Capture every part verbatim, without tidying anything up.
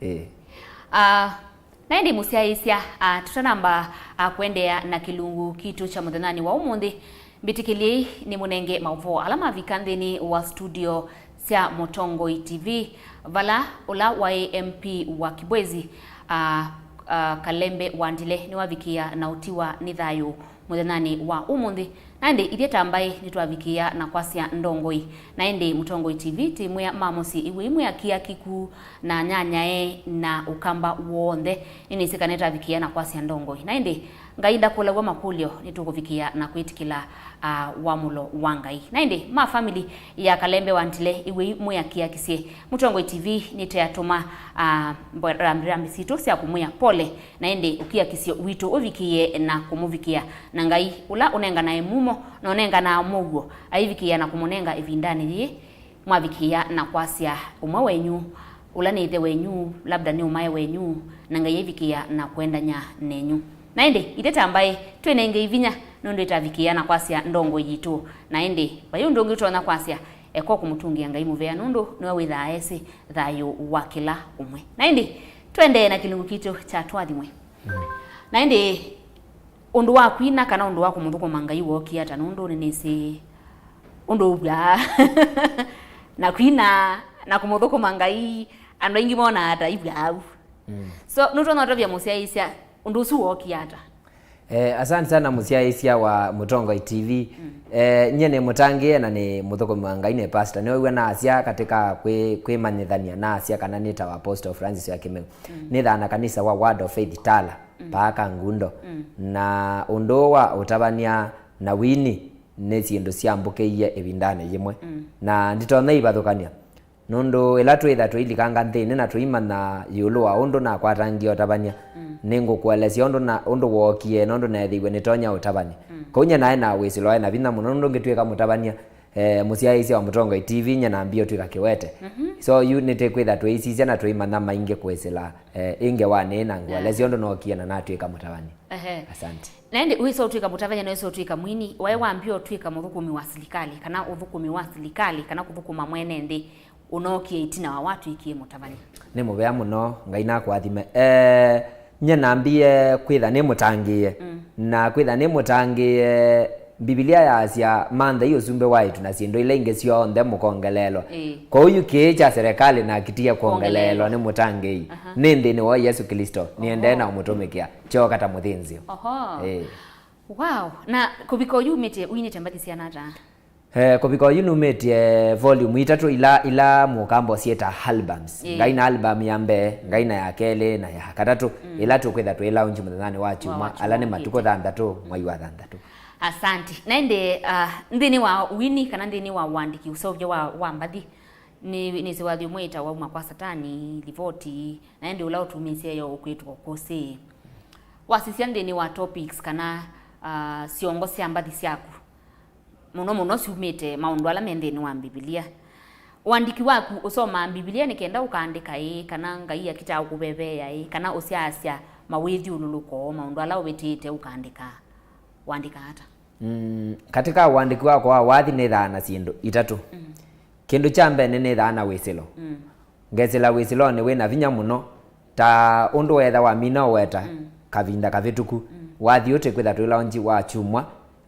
Ĩĩ. Ah, na ĩndĩ mũsyaĩĩsya, ah, tũtanamba, ah, kũendeea na kĩlungu kitũ kya mũthenyanĩ wa ũmũnthĩ, mbĩtĩkĩlyei nĩmũnenge maũvoo ala mavika nthĩnĩ wa studio sya Mũtongoi T V, vala ũla waĩ M P wa Kibwezi, ah, ah, Kalembe Wandile nĩwavikĩĩa na ũtiwa nĩ thayũ mũthenyanĩ wa ũmũnthĩ. Na ĩndĩ ithyĩ ta mbaĩ nĩtwavikĩĩa na kwasya ndongoi. Na ĩndĩ Mũtongoi T V tĩmwĩa ma mũsyĩ iw'ei mwĩ akiakiku na nyanyae na Ũkamba w'onthe. Nĩnĩsĩ kana nĩtavikĩĩa na kwasya ndongoi. Na ĩndĩ Ngai ndakũlaw'a makũlyo, nĩtũkũvikĩĩa na kwĩtĩkĩla, ah, wamũlo wa Ngai. Na ĩndĩ ma famĩlĩ ya Kalembe Wandile iw'ei mwĩ akiakisye. Mũtongoi T V nĩteatũma, ah, mbo-, rambirambi sitũ sya kũmwĩa pole. Na ĩndĩ ũkiakisyo witũ ũvikĩĩe na kũmũvikĩa, na Ngai, ũla ũnenganae mumo na ũnenganaa mũuo, aivikĩĩa na kũmũnenga ĩvindanĩ yĩĩ, mwavikĩĩa na kwasya ũmwe wenyu, ũla nĩ ĩthe wenyu, labda nĩ ũmae wenyu, na Ngai aivikĩĩa na kũendany'a nenyu. Na ĩndĩ, ithyĩ ta mbaĩ, twĩnengei vinya, nũndũ ĩtavikĩĩa na kwasya ndongoi yitũ. Na ĩndĩ, vai ũndũ ũngĩ ũtonya kwasya, eka o kũmũtũngĩa Ngai mũvea, nũndũ nĩwe wĩthaa esĩ thayũ wa kĩla ũmwe. Na ĩndĩ, tũendee na kĩlungu kitũ kya tũathimwe. Na ĩndĩ, ũndũ wa kwina kana ũndũ wa kũmũthũkũma Ngai wookie ata? Nũndũ nĩnĩsĩ ũndũ ũvw'aa na kwina na kũmũthũkũma Ngai, andũ aingĩ monaa ta ivw'au. Mm. So, nũtonya ũtavya mũsyaĩĩsya ũndũ ũsu wookie ata? Eh, asante sana mũsyaĩĩsya wa Mũtongoi T V. Mm. Eh, nyie nĩ mũtangĩĩe na nĩ mũthũkũmi wa Ngai, nĩ pastor. Nĩwew'a naasya katika kwĩ-, kwĩmanyĩthany'a, naasya kana nĩtawa Apostle Francis wa Kĩmeu. Mm. Nĩthaa na kanisa wa Word of Faith Tala, mm, paa Kangundo. Mm. Na ũndũ wa ũtavany'a na wini nĩ syĩndũ syambũkĩie ĩvindanĩ yĩmwe. Mm. Na nditonya ivathũkany'a. Nũndũ ĩla twĩtha tũilikanga nthĩnĩ na tũimanya ĩũlũ wa ũndũ nakwatangie ũtavany'a, mm, nĩngũkũelesya ũndũ na, ũndũ wookie, nũndũ neethĩiwe nĩtonya ũtavany'a. Mm. Kwoou nyie naĩ na wĩsĩlo waĩ na vinya mũno, nũndũ ngĩtw'ĩka mũtavany'a, eh, mũsyaĩĩsya wa Mũtongoi T V, nyie nambie ũtw'ĩka kĩwete. Mhm. So, yu nĩtĩkwĩtha tũisisya na tũimanya maingĩ kwĩsĩla, eh, ĩ ngewanĩ na ngũelesya, yeah, ũndũ nookie na natw'ĩka mũtavany'a. Ehe. Asante. Na ĩndĩ wĩsa ũtw'ĩka mũtavany'a, na wĩsa ũtw'ĩka mwini, waĩ wambia ũtw'ĩka mũthũkũmi wa silikalĩ, kana ũthũkũmi wa silikalĩ, kana kũthũkũma mwene nthĩ, ũnookie ĩtina wa watw'ĩkie mũtavany'a? Nĩ mũvea mũno, Ngai nakũathime. Eh, nyie nambie kwĩtha nĩ mũtangĩĩe. Mm. Na kwĩtha nĩ mũtangĩĩe, Mbivilia yaasya, "Manthei ũsumbĩ wa ĩtu na syĩndũ ila ingĩ syonthe mũkongeleelwa." Ĩĩ. Kwoou yu kĩĩ kya serikali nakitie kwongeleelwa, kwongeleelwa nĩ mũtangĩĩi. Aha. Nĩ nthĩnĩ wa Yesũ Klĩsto, nĩendee, oho, na ũmũtũmĩkĩa. Kyooka ta mũthĩnzĩo. Oho. Ĩĩ. Wow. Na kũvika oyu umĩte, uinĩte mbathi siana ata? Eh, kũvika oyu numĩtye volume itatũ ila, ila mũkamba ũsyĩta albums. Ĩĩ. Ngaina album ya mbee, ngaina ya kelĩ, na ya katatũ, mm, ila tũkwĩtha twĩ launch mũthenyanĩ wa kyumwa, wa kyumwa, ala nĩ matukũ thanthatũ, mwai wa thanthatũ. Asante. Na ĩndĩ, ah, nthĩnĩ wa wini kana nthĩnĩ wa ũandĩki ũseũvya wa, wa mbathi, nĩ, nĩsĩ wathi ũmwe ĩtawa Uma kwa Satani, livoti, na ĩndĩ ũla ũtumĩsye yo ũkwĩtwa Ũkũsĩ. Wasisya nthĩnĩ wa topics kana, ah, syongo sya mbathi syaku, mũno mũno syumĩte maũndũ ala me nthĩnĩ wa Mbivilia. Ũandĩki waku ũsomaa Mbivilia nĩ kenda ũkaandĩka ĩ, kana Ngai akitaa ũkũveveea ĩ, kana ũsyaasya mawĩthyũlũlũko, maũndũ ala ũvĩtĩĩte ũkaandĩka, ũandĩka ata? Mm, katika ũandĩki wakwa wa wathi nĩthaa na syĩndũ itatũ. Mm. Kĩndũ kya mbee nĩnĩthaa na wĩsĩlo. Mm. Ngesĩla wĩsĩlonĩ wĩ na vinya mũno, ta ũndũ weetha wamina ũweta, mm, kavinda kavĩtũku, mm, wathi ũtĩkwĩtha twĩ launch wa kyumwa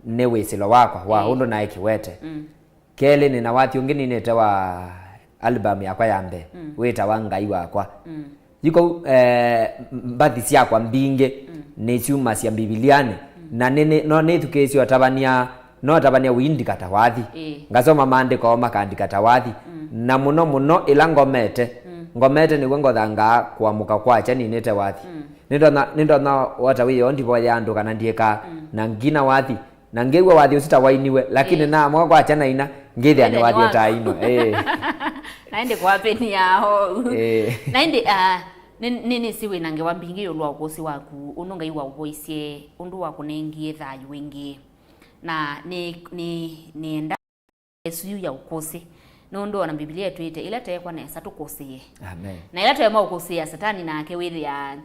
nĩ wĩsĩlo wakwa wa, ĩĩ, ũndũ naĩ kĩwete. Mm. Kelĩ, nĩ na wathi ũngĩ ninĩte wa album yakwa ya mbee, mm, wĩtawa Ngai Wakwa. Mm. Yu kau, eh, mbathi syakwa mbingĩ, mm, nĩsyumasya Mbivilianĩ, mm, na nĩ, nĩ, no nĩthukĩĩsye ũtavany'a, no ũtavany'a ũindika ta wathi. Ĩĩ. Ngasoma maandĩko makandika ta wathi. Mm. Na mũno mũno ĩla ngomete, mm, ngomete nĩw'o ngothangaa kũamũka kwakya ninĩte wathi. Mm. Nĩndonya, nĩndonya wota wĩoo ndivoyaa andũ kana ndiĩkaa, mm, na ngina wathi. Na ngĩw'a wathi ũsu ta wainiwe, lakini, ĩĩ, naamũka kwakya naina, ngĩthĩa nĩ wathi ũtaainwa. Ĩĩ. Na ĩndĩ kwapenia oou. Ĩĩ. Na ĩndĩ, ah, nĩ, nĩ, nĩsĩ wĩ na ngewa mbingĩ ĩũlũ wa ũkũsĩ waku, ũndũ Ngai waũvoisye, ũndũ wakũnengie thayũ ĩngĩ. Na nĩ, nĩ, nĩenda ĩsu yu ya ũkũsĩ. Nũndũ ona Mbivilia ĩtwĩte, ĩla teekwa nesa tũkũsĩĩe. Amen. Na ĩla tweema ũkũsĩĩa Satani nake wĩthĩaa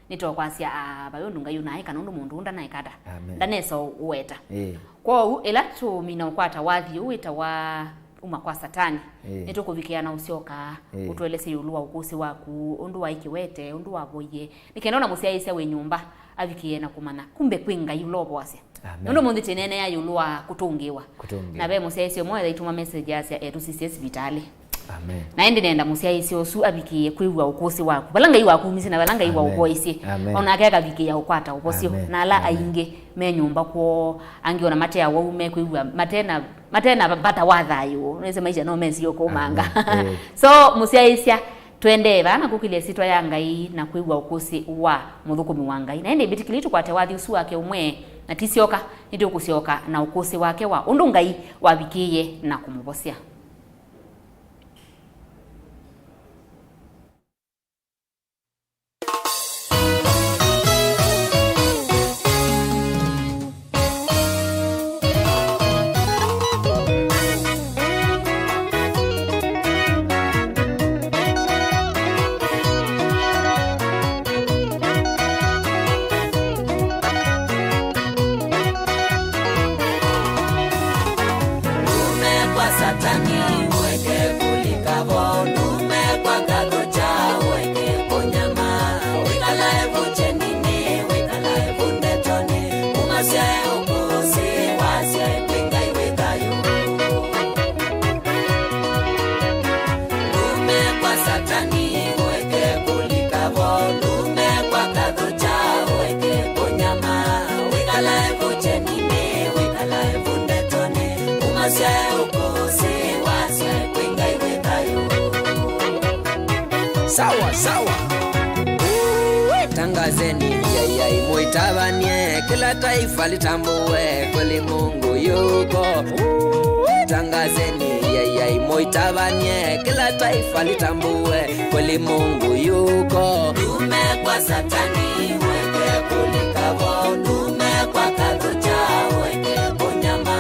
nĩtokwasya, "Aa, vai ũndũ Ngai ũnaĩ kana ũndũ mũndũ ũũ ndanaĩka ata? Amen. Ndanesa ũ-, ũweta." Ĩĩ. Kwoou, ĩla tũũmina ũkwata wathi ũũ wĩtawa Uma kwa Satani. Ĩĩ. Nĩtũkũvikĩa na ũsyoka, ĩĩ, ũtũelesye ĩũlũ wa ũkũsĩ waku, ũndũ waĩ kĩwete, ũndũ wavoie. Nĩ kenda ona mũsyaĩĩsya wĩ nyũmba avikĩe na kũmanya kumbe kwĩ Ngai ũla ũvoasya. Amen. Nũndũ mũnthĩ tĩneenea ĩũlũ wa kũtũngĩĩwa. Kũtũngĩĩwa. Na ve mũsyaĩĩsya ũmwe ethaitũma message asya etũsisye sivitalĩ. Amen. Na ĩndĩ nenda mũsyaĩĩsya ũsu avikĩe kwĩw'a ũkũsĩ waku. Vala Ngai wakumisye na vala Ngai, amen, waũvoisye. Amen. O nake akavikĩĩa ũkwata ũvosyo. Amen. Na ala, amen, aingĩ me nyũmba kwoo, angĩ ona mate awau mekwĩw'a matena, matena vata wa thayũ. Nĩsĩ maisha no mesio kũmanga. Amen. Eh. So, mũsyaĩĩsya, tũendee vaa na kũkĩlya ĩsyĩtwa ya Ngai na kwĩw'a ũkũsĩ wa mũthũkũmi wa Ngai. Na ĩndĩ mbĩtĩkĩlei tũkwate wathi ũsu wake ũmwe, na ti syoka, nĩtũkũsyoka na ũkũsĩ wake wa ũndũ Ngai wavikĩĩe na kũmũvosya. Ndume kwa Satani, weke kulika vo. Ndume kwa katho cha, weke kunyama. Wĩkalae vu kyenini, wĩkalae vu ndetoni. Umasye ũkũsĩ, wasye kwĩ Ngai wĩ thayũ. Ndume kwa Satani, weke kulika vo. Ndume kwa katho cha, weke kunyama. Wĩkalae vu kyenini, wĩkalae vu ndetoni. Umasye ũkũsĩ, wasye kwĩ Ngai wĩ thayũ. Sawa, sawa. Tangazeni, yai, yai, mũitavanie, kila taifa litambue kweli Mungu yuko. Tangazeni, yai, yai, mũitavanie, kila taifa litambue kweli Mungu yuko. Ndume kwa Satani, weke kulika vo. Ndume kwa katho cha, weke kunyama.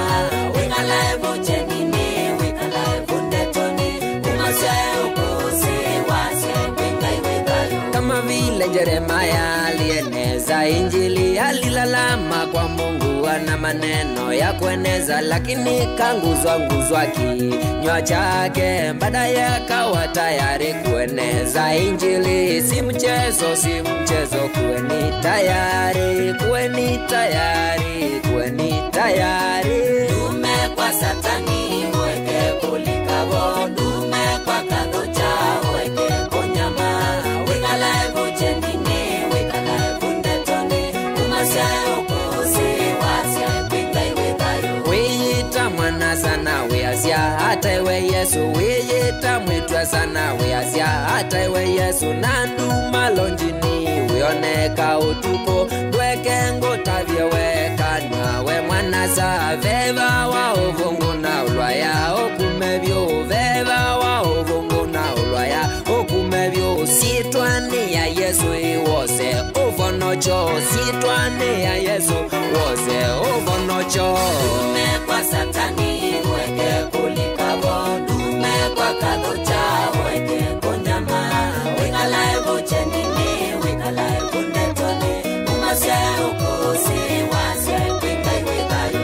Wĩkalae vu kyenini, wĩkalae vu ndetoni. Umasye ũkũsĩ, wasye kwĩ Ngai wĩ thayũ. Kama vile Yeremia alieneza injili, alilalama kwa Mungu, ana maneno ya kueneza, lakini kanguzwa nguzwa kinywa chake. Baadaye akawa tayari kueneza injili. Si mchezo, si mchezo, kuweni tayari, kuweni tayari, kuweni tayari. Ndume kwa Satani, weke kulika vo. Ndume kwa katho cha, weke kunyama. Wĩkalae vu kyenini, wĩkalae vu ndetoni. Umasye ũkũsĩ, wasye kwĩ Ngai wĩ thayũ. Wĩyĩta mwana sana, wĩasya ata we Yesũ. Wĩyĩta mwĩtwa sana, wĩasya ata we Yesũ. Na ndu malonjini, wĩoneka ũtukũ. Ndweke ngũtavye we kanwa, we mwana saa. Veva wa ũvũngũ na ũlwaya, ũkume vyũ. Veva wa ũvũngũ na ũlwaya, ũkume vyũ. Syĩtwanĩ ya Yesũ ĩ wose ũvonokyo. Syĩtwanĩ ya Yesũ wose ũvonokyo. Ndume kwa Satani, weke kulika vo. Ndume kwa katho cha, weke kunyama. Wĩkalae vu kyenini, wĩkalae vu ndetoni. Umasye ũkũsĩ, wasye kwĩ Ngai wĩ thayũ.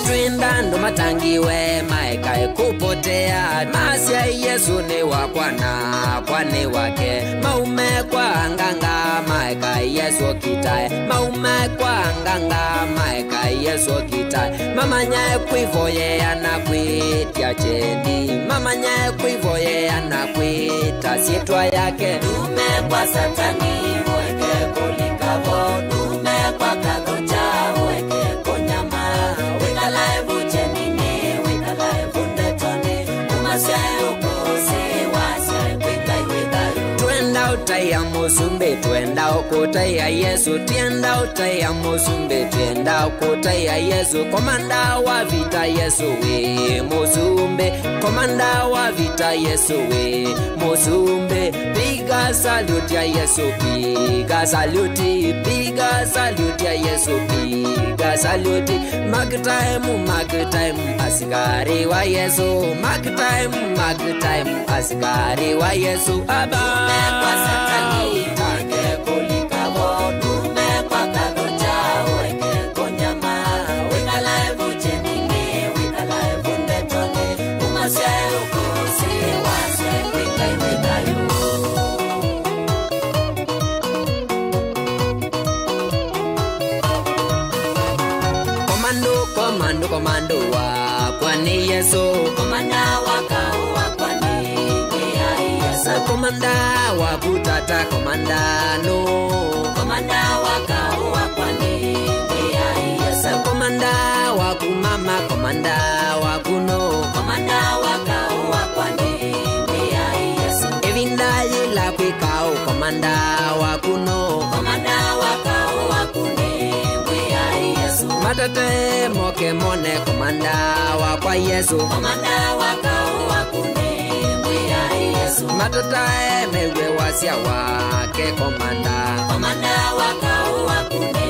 Twĩnda andũ matangiwe, maekae kũpotea, masya Yesũ nĩ wakwa na wakwa nĩ wake. Maume kwa nganga, maekae Yesũ okitae. Maume kwa nganga, maekae Yesũ okitae. Mamanyae kwĩvoyea na kwĩtya kyendi. Mamanyae kwĩvoyea na kwĩta syĩtwa yake. Ndume kwa Satani, weke kulika vo. Ndume kwa katho cha, weke kunyama. Wĩkalae vu kyenini, wĩkalae vu ndetoni. Umasye ũkũsĩ, wasye kwĩ Ngai wĩ thayũ. Twenda Taĩa mũsumbĩ, twenda ũkũtaĩa Yesũ, tienda ũtaĩa mũsumbĩ, tienda ũkũtaĩa Yesũ, komanda wa vita Yesũ wĩ mũsumbĩ, komanda wa vita Yesũ wĩ mũsumbĩ, piga salute ya Yesũ, piga salute, piga salute ya Yesũ, piga salute, mark time, mark time, asikari wa Yesũ, mark time, mark time, asikari wa Yesũ, aba. Kwa Satani, take kũlika vo, tume kwa katho kyao, eke kũnyama, wĩkalae vũkyeninĩ, wĩkalae vũndetonĩ, umasyae ũkũsĩ, wasyae kwĩ Ngai wĩ thayũ. Komando, komando, komando wakwa nĩ Yesũ. Komanda wa kaũ wakwa nĩ Mwĩai Yesũ. Komanda waku tata, komanda nũ? Komanda wa kaũ wakwa nĩ Mwĩai Yesũ. Komanda waku mama, komanda waku nũ? Komanda wa kaũ wakwa nĩ Mwĩai Yesũ. Ĩvinda yĩla kwĩ kaũ, komanda waku nũ? Komanda wa kaũ waku nĩ Mwĩai Yesũ. Matatae moke mone komanda wakwa Yesũ. Komanda wa kaũ waku nĩ Mwĩai Yesũ. Matatae mew'e wasya wake komanda. Komanda wa kaũ waku nĩ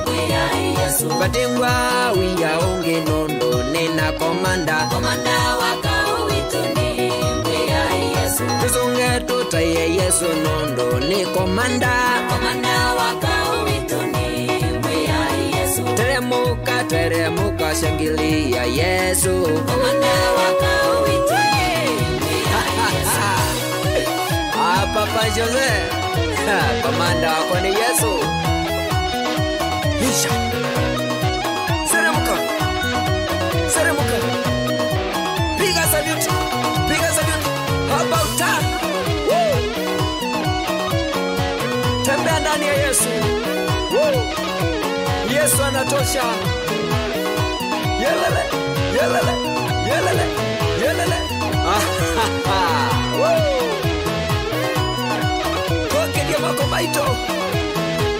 Mwĩai Yesũ. Vatingwa wia ũngĩ nũndũ nĩna komanda. Komanda wa kaũ witũ nĩ Mwĩai Yesũ. Tũsũnge tũtaĩe Yesũ nũndũ nĩ komanda. Komanda wa kaũ witũ nĩ Mwĩai Yesũ. Teremũka, teremũka, shangilia Yesũ. Komanda wa kaũ witũ nĩ Mwĩai Yesũ. Ah, Papa Jose. Ha, komanda wako nĩ Yesũ. Isha. Seremuka. Seremuka. Piga salute. Piga salute. How about that? Woo! Tembea ndani ya Yesu. Woo! Yesu anatosha. Yelele, yelele, yelele, yelele. Woo! Tũkĩlye moko maitũ.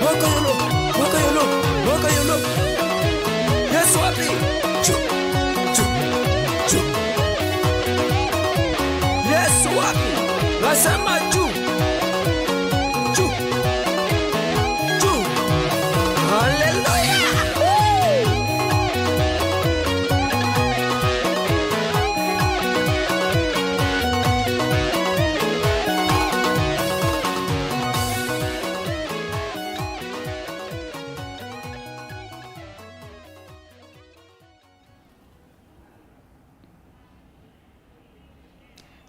Moko ĩũlũ, moko ĩũlũ, moko ĩũlũ. Yesu wapi? Juu, juu, juu. Yesu wapi? Nasema juu. Juu. Juu. Hallelujah. Woo!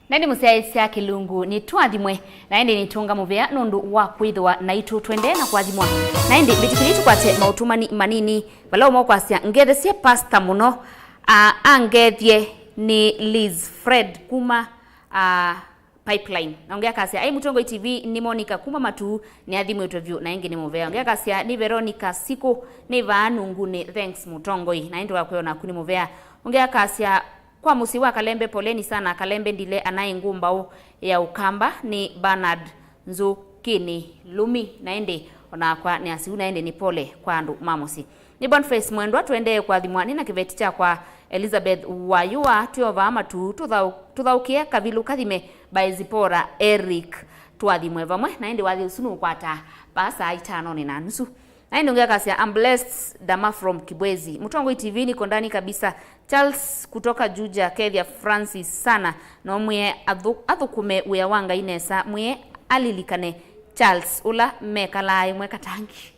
Na ĩndĩ mũsyaĩĩsya kĩlungu nĩtũathimwe, na ĩndĩ nĩtũnga mũvea nũndũ wa kwĩthĩwa naitũ twendee na kũathimwa. Na ĩndĩ mbĩtĩkĩlei tũkwate maũtũmani manini, vala ũmwe ũkwasya, "Ngethesye pasta mũno, a, angethye." Nĩ Liz Fred kuma, a, Pipeline. Na ũngĩ akasya, "Ai Mũtongoi T V, nĩ Monica kuma Matuu, nĩathimĩtwe vyũ, na ĩngĩ nĩ mũvea." Ũngĩ akasya, "Nĩ Veronica Sikũ, nĩ vaa Nungunĩ, thanks Mũtongoi." Na ĩndĩ wakwĩwa naku nĩ mũvea. Ũngĩ akasya, "Kwa mũsyĩ wa Kalembe, poleni sana Kalembe, ndile anaĩ ngũmbaũ ya Ũkamba." Nĩ Bernard Nzũkĩnĩ Lumi, na ĩndĩ onakwa nĩ asiu, na ĩndĩ nĩ pole kwa andũ ma mũsyĩ. Nĩ Boniface Mwendwa, tũendee kũathimwa nĩ na kĩveti kyakwa Elizabeth Wayũa, twĩ o vaa Matuu, tũthaũ-, tũthaũkĩe Kavilũ Kathime by Zipporah Eric. Tũathimwe vamwe, na ĩndĩ wathi ũsu nũũkwata vaa saa itanonĩ na nusu. Na ĩndĩ ũngĩ akasya, "I'm blessed, Dama from Kibwezi. Mũtongoi T V niko ndani kabisa." Charles kutoka Juja, Kethia Francis sana, no mwĩe athu-, athũkũme wĩa wa Ngai nesa, mwĩe alilikane Charles, ũla mekalaa ĩmwe Katangi.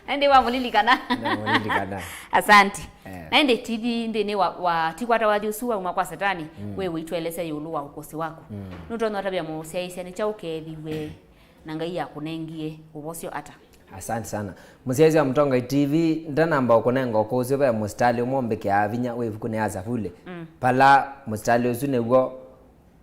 Ĩndĩ wamũlilikana? Namũlilikana. Asante. Eh. Na ĩndĩ T V nthĩnĩ wa, wa, ti kwata wathi ũsu wauma kwa Satani, mm, we ũitũelesya ĩũlũ wa ũkũsĩ waku. Mm. Nũtonya ũtavya mũsyaĩĩsya nĩ kyaũ ũkeethiw'e na Ngai akũnengie ũvosyo ata? Asante sana. Mũsyaĩĩsya wa Mũtongoi T V, ndanamba ũkũnenga ũkũsĩ, ve mũsitalĩ ũmwe ũmbĩkĩaa vinya wĩ ĩvukunĩ ya Savuli. Mm. Pala mũsitalĩ ũsu nĩw'o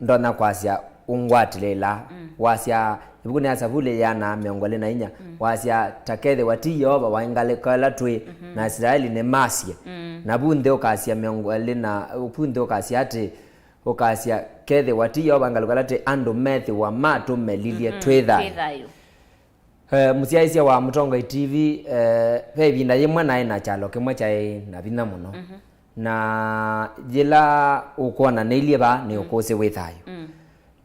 ndonya kwasya ũngwatĩlĩĩla. Mm. Wasya, ĩvukunĩ ya Savuli yana mĩongo ĩlĩ na inya, mm, wasya, "Ta kethĩwa ti Yeova waĩ ngalĩko ĩla twĩ, mhm, na Isilaeli nĩmasye." Mm. Na vu nthĩ ũkasya mĩongo ĩlĩ na, vu nthĩ ũkasya atĩ, Ũkasya, kethĩwa ti Yeova ngalĩko ĩla tĩ andũ methĩwa matũmelilye twĩ thayũ. Twĩ thayũ. Eh, mũsyaĩĩsya wa Mũtongoi T V, eh, ve ĩvinda yĩmwe naĩ na kyalo kĩmwe kyaĩ na vinya mũno. Na yĩla ũkwona nĩilyĩ vaa nĩ ũkũsĩ wĩ thayũ.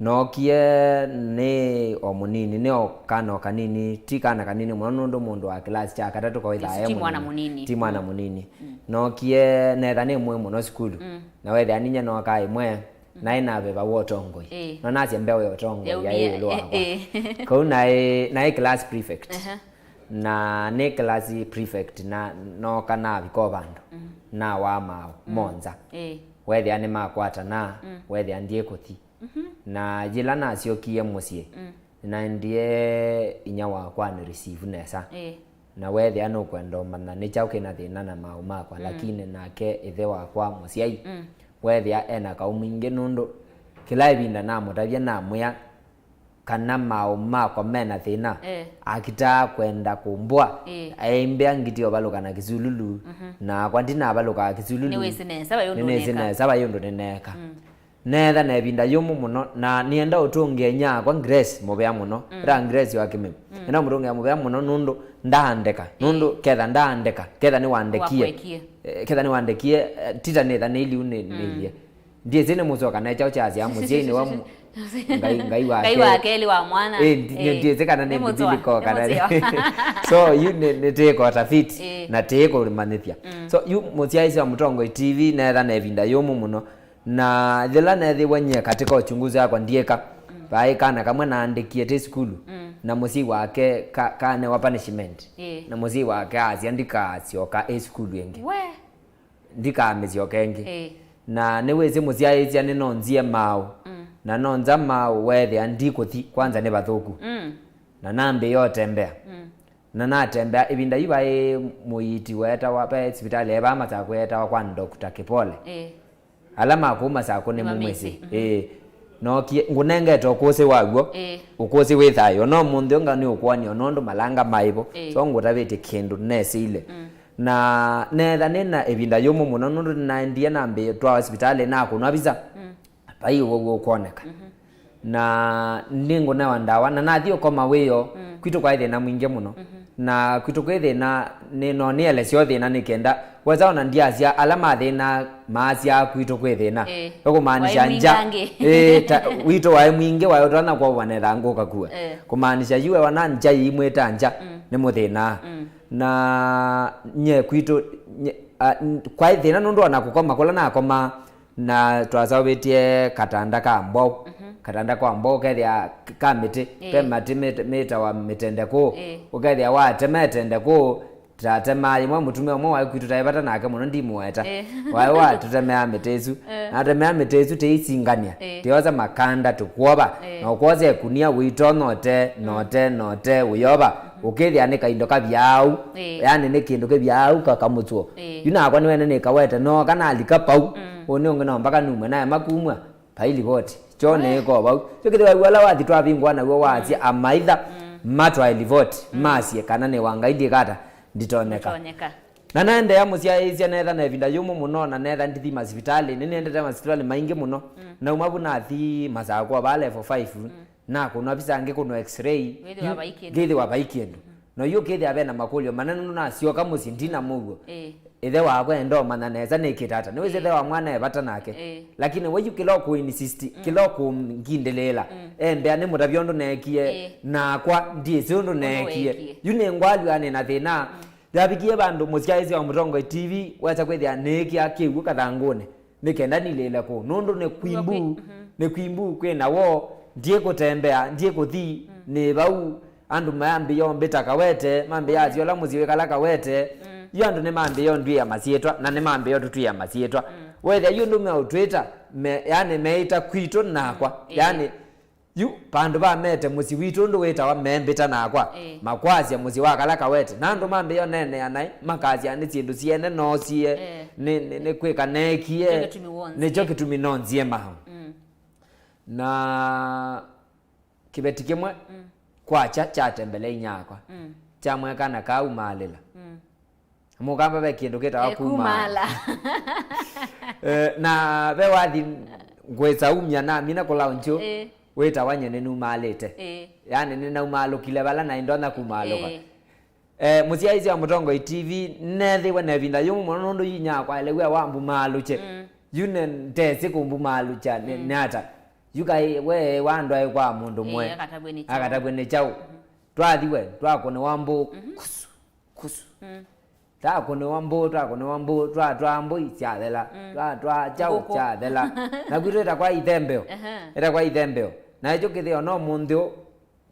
Nookie nĩ o mũnini, nĩ o kana o kanini, ti kana kanini mũno nũndũ mũndũ wa kĩlasi kya katatũ kawĩthaa e mũnini. Ti mwana mũnini. Nookie netha nĩ mũĩ mũno sukulu. Na wethĩa ninyie nookaa ĩmwe, naĩ na veva wa ũtongoi. Ĩĩ. No nasya mbeũ ya ũtongoi yaĩ ĩũlũ wakwa. Ĩĩ. Kau naĩ, naĩ class prefect. Na nĩ class prefect na nooka navika o vandũ. Nawaa maaũ mo nza. Ĩĩ. Wethĩa nĩmakwatana, wethĩa ndyĩ kũthi. Na yĩla nasyokie mũsyĩ, nĩnaendie inya wakwa anĩ receive nesa. Ĩĩ. Na wethĩa nũkwenda ũmanya nĩ kyaũ kĩna thĩna na maaũ makwa, lakini nake ĩthe wakwa mũsyai, wethĩa ena kaũ mwingĩ nũndũ kĩla ĩvinda namũtavya namwĩa kana maaũ makwa mena thĩna, akitaa kwenda kũmbũa, aimbĩa ngiti ũvalũka na kĩsululu, nakwa ndinavalũkaa kĩsululu. Nĩwĩsĩ nesa vai ũndũ nĩnĩsĩ nesa vai ũndũ nĩneeka. Neetha na ĩvinda yũmũ mũno, na nĩenda ũtũngĩe nyakwa Grace mũvea mũno. Ĩla Grace wa Kĩmĩu. Nĩenda mũtũngĩa mũvea mũno nũndũ ndaandĩka. Nũndũ ketha ndaandĩka, ketha nĩwandekie. Wakwĩkie. Eh, ketha nĩwandekie, eh, tita nĩtha nĩ iliu nĩ, nĩilyĩ. Ndyĩsĩ nĩ mũsoka na kyaũ kyasya mũsyai nĩwe mu-, Ngai, Ngai wa Ngai wa kelĩ. Kelĩ wa mwana. Eh, ndi-, eh, ndiĩsĩ kana nĩ mũtwa, Bibiliko nĩ kana mũtwa. So, yu nĩ, nĩtĩĩka ũtafiti, eh, na tĩĩkũmanyĩthya. So, yu mũsyaĩĩsya wa Mũtongoi T V neetha na ĩvinda yũmũ mũno. Na yĩla neethĩiwe nyie katika uchunguzi wakwa ndyĩka, vaĩ kana kamwe naandĩkie tĩ sukulu, na mũsyai wake ka-, kanewa punishment. Ĩĩ. Na mũsyai wake asya ndikasyoka ĩ sukulu ĩngĩ. We. Ndikamĩsyoka ĩngĩ. Ĩĩ. Na nĩwĩsĩ mũsyaĩĩsya nĩnonzie maaũ. Na nonza maaũ weethĩa ndikũthi, kwanza nĩ vathũku. Na nambĩĩa ũtembea. Na natembea, ĩvinda yu vaĩ mũiiti weetawa, ve sivitalĩ yaĩ vaa Masakũ yeetawa kwa Doctor Kipole. Ĩĩ. Ala ma kũu Masakũ nĩmũmwĩsĩ. Ĩĩ. Nookie, ngũnengete ũkũsĩ waw'o, ĩĩ, ũkũsĩ wĩ thayũ. No mũnthĩ ũnga nĩũkwony'a nũndũ malanga maĩ vo. Ĩĩ. So ngũtavĩtye kĩndũ nesĩile. Na neetha nĩ na ĩvinda yũmũ mũno nũndũ nĩnaendie nambĩtwawa sivitalĩ nakũnwa visa. Vai ũwau ũkwoneka. Na nĩngũnewa ndawa, na nathi ũkoma wĩoo. Kwitũ kwaĩ thĩna mwingĩ mũno. Na kwitũ kwĩ thĩna, nĩ, no nĩelesye o thĩna nĩ kenda, wesa ona ndyasya ala mathĩna maasya kwitũ kwĩ thĩna. Ĩĩ. Ĩkũmaanisha waĩ mwingĩ nja, angĩ. Ĩĩ, ta, witũ waĩ mwingĩ, waĩ ũtonya kwovwa netha ngũka kuwa. Ĩĩ. Kũmaanisha yu ewa na nja yĩimwĩta nja, nĩ mũthĩna. Na nye kwitũ, nye, a, n-, kwaĩ thĩna nũndũ ona kũkoma kũla nakomaa, na twaseũvĩtye katanda ka mbwaũ. Katanda ka mbwaũ ũkethĩa k-, ka mĩtĩ. Ĩĩ. Ve matĩ mĩt-, mĩtawa mĩtendekũ. Ĩĩ. Ũkethĩa watema ĩtendekũ, tatemaa yĩmwe, mũtumĩa ũmwe waĩ kwitũ taĩ vata nake mũno, ndimũweta. Ĩĩ. Waĩ watũtemea mĩtĩ ĩsu. Ĩĩ. Natemea mĩtĩ ĩsu tĩisingania. Ĩĩ. Tĩosa makanda tũkwova. Ĩĩ. Na ũkwosa ĩkunia ũitonya ũte, na ũte, na ũte, ũyova. Ũkĩthĩa nĩ kaindo kavyaau. Ĩĩ. Yani nĩ kĩndũ kĩvyaau ka-, kamũtuo. Ĩĩ. Yu nakwa nĩwene nĩkawete, nooka nalika pau. Ũũ nĩ ũngĩ no mpaka numwe, naema kumw'a, vai livoti. Kyoo nĩĩko vau. Kyo kĩthĩwa wĩw'a ũla wathi twavingũa naw'o waasya amaitha matwae livoti, masye kana nĩ wa Ngai ndyĩka ata, nditonyeka. Nditonyeka. Na naendeea mũsyaĩĩsya neetha na ĩvinda yũmũ mũno, na neetha ndithi masivitalĩ, nĩnĩendete masivitalĩ maingĩ mũno. Nauma vu nathi Masakũ vaa level five. Nakũnwa visa, ngĩkũnwa x-ray. Wĩthĩwa vai kĩndũ. Ngĩthĩwa vai kĩndũ. Na yu ũkĩthĩa ve na makũlyo manene nũndũ nasyoka mũsyĩ ndina mũuo. Ĩĩ. Ĩthe wakwa enda ũmanya nesa nĩkĩte ata. Nĩwĩsĩ ĩthe wa mwana e vata nake. Ĩĩ. Lakini we yu kĩla ũkũ insist, kĩla ũkũngindĩlĩĩla. Embea nĩmũtavye ũndũ neekie, nakwa ndyĩsĩ ũndũ neekie. Yu nĩ ngwalw'a nĩ na thĩna. Yavikie vandũ mũsyaĩĩsya wa Mũtongoi T V wesa kwĩthĩa nĩĩkĩa kĩw'ũ kathangũnĩ. Nĩ kenda nilĩĩle kũu, nũndũ nĩ kwimbu, nĩ kwimbu kwĩ na woo, ndyĩ kũtembea, ndyĩ kũthi, nĩ vau, andũ mambĩĩa ũmbĩta Kawete, mambĩĩa asyola mũsyĩ wĩkala Kawete, yu andũ nĩmambĩĩa ũndw'ĩa masyĩtwa, na nĩmambĩĩa ũtũtw'ĩa masyĩtwa. Wethĩa yu ũndũ meũtwĩta, me, yani meĩta kwitũ nakwa, yani, yu, vandũ va mete mũsyĩ witũ ũndũ wĩtawa membĩta nakwa, makwasya mũsyĩ wa kala Kawete. Na andũ mambĩĩa ũneenea naĩ, makasya nĩ syĩndũ syene noosie, nĩ, nĩ, nĩ kwĩka neekie, nĩkyo kĩtumi nonzie maaũ. Na kĩveti kĩmwe kwakya kyatembelea inyakwa, kyamweka na kaumaalĩla. Mũkamba ve kĩndũ kĩtawa kumaala. Eh, na ve wathi ngwĩsa umya namina kũla ũnzũ, ĩĩ, wĩtawa nyie nĩnumaalĩte. Ĩĩ. Yani nĩnaumaalũkile vala naĩ ndonya kumaalũka. Ĩĩ. Eh, mũsyaĩĩsya wa Mũtongoi T V, neethĩwe na ĩvinda yũmũ mũno nũndũ yu inyakwa elew'a wambumaalũkye. Mm. Yu ne-, ndesĩ kũmbumaalũkya nĩ, mm, nĩ ata? Yu kaĩ we wa andũ aĩ kwa mũndũ mwe. Ĩĩ, akatavw'e nĩ kyaũ? Akatavw'e nĩ kyaũ? Mhm. Twathi we, twakũnĩwa mbũ, mhm, kusu, kusu. Mm. Twakũnĩwa mbũ, twakũnĩwa mbũ, twatwaa mbũi syathela, mm, twatwaa kyaũ, ngũkũ, syathela. Naku twĩtakwa ithembeo. Ehe. Ĩtakwa ithembeo. Na ĩkyo kĩthĩo no mũnthĩ ũ,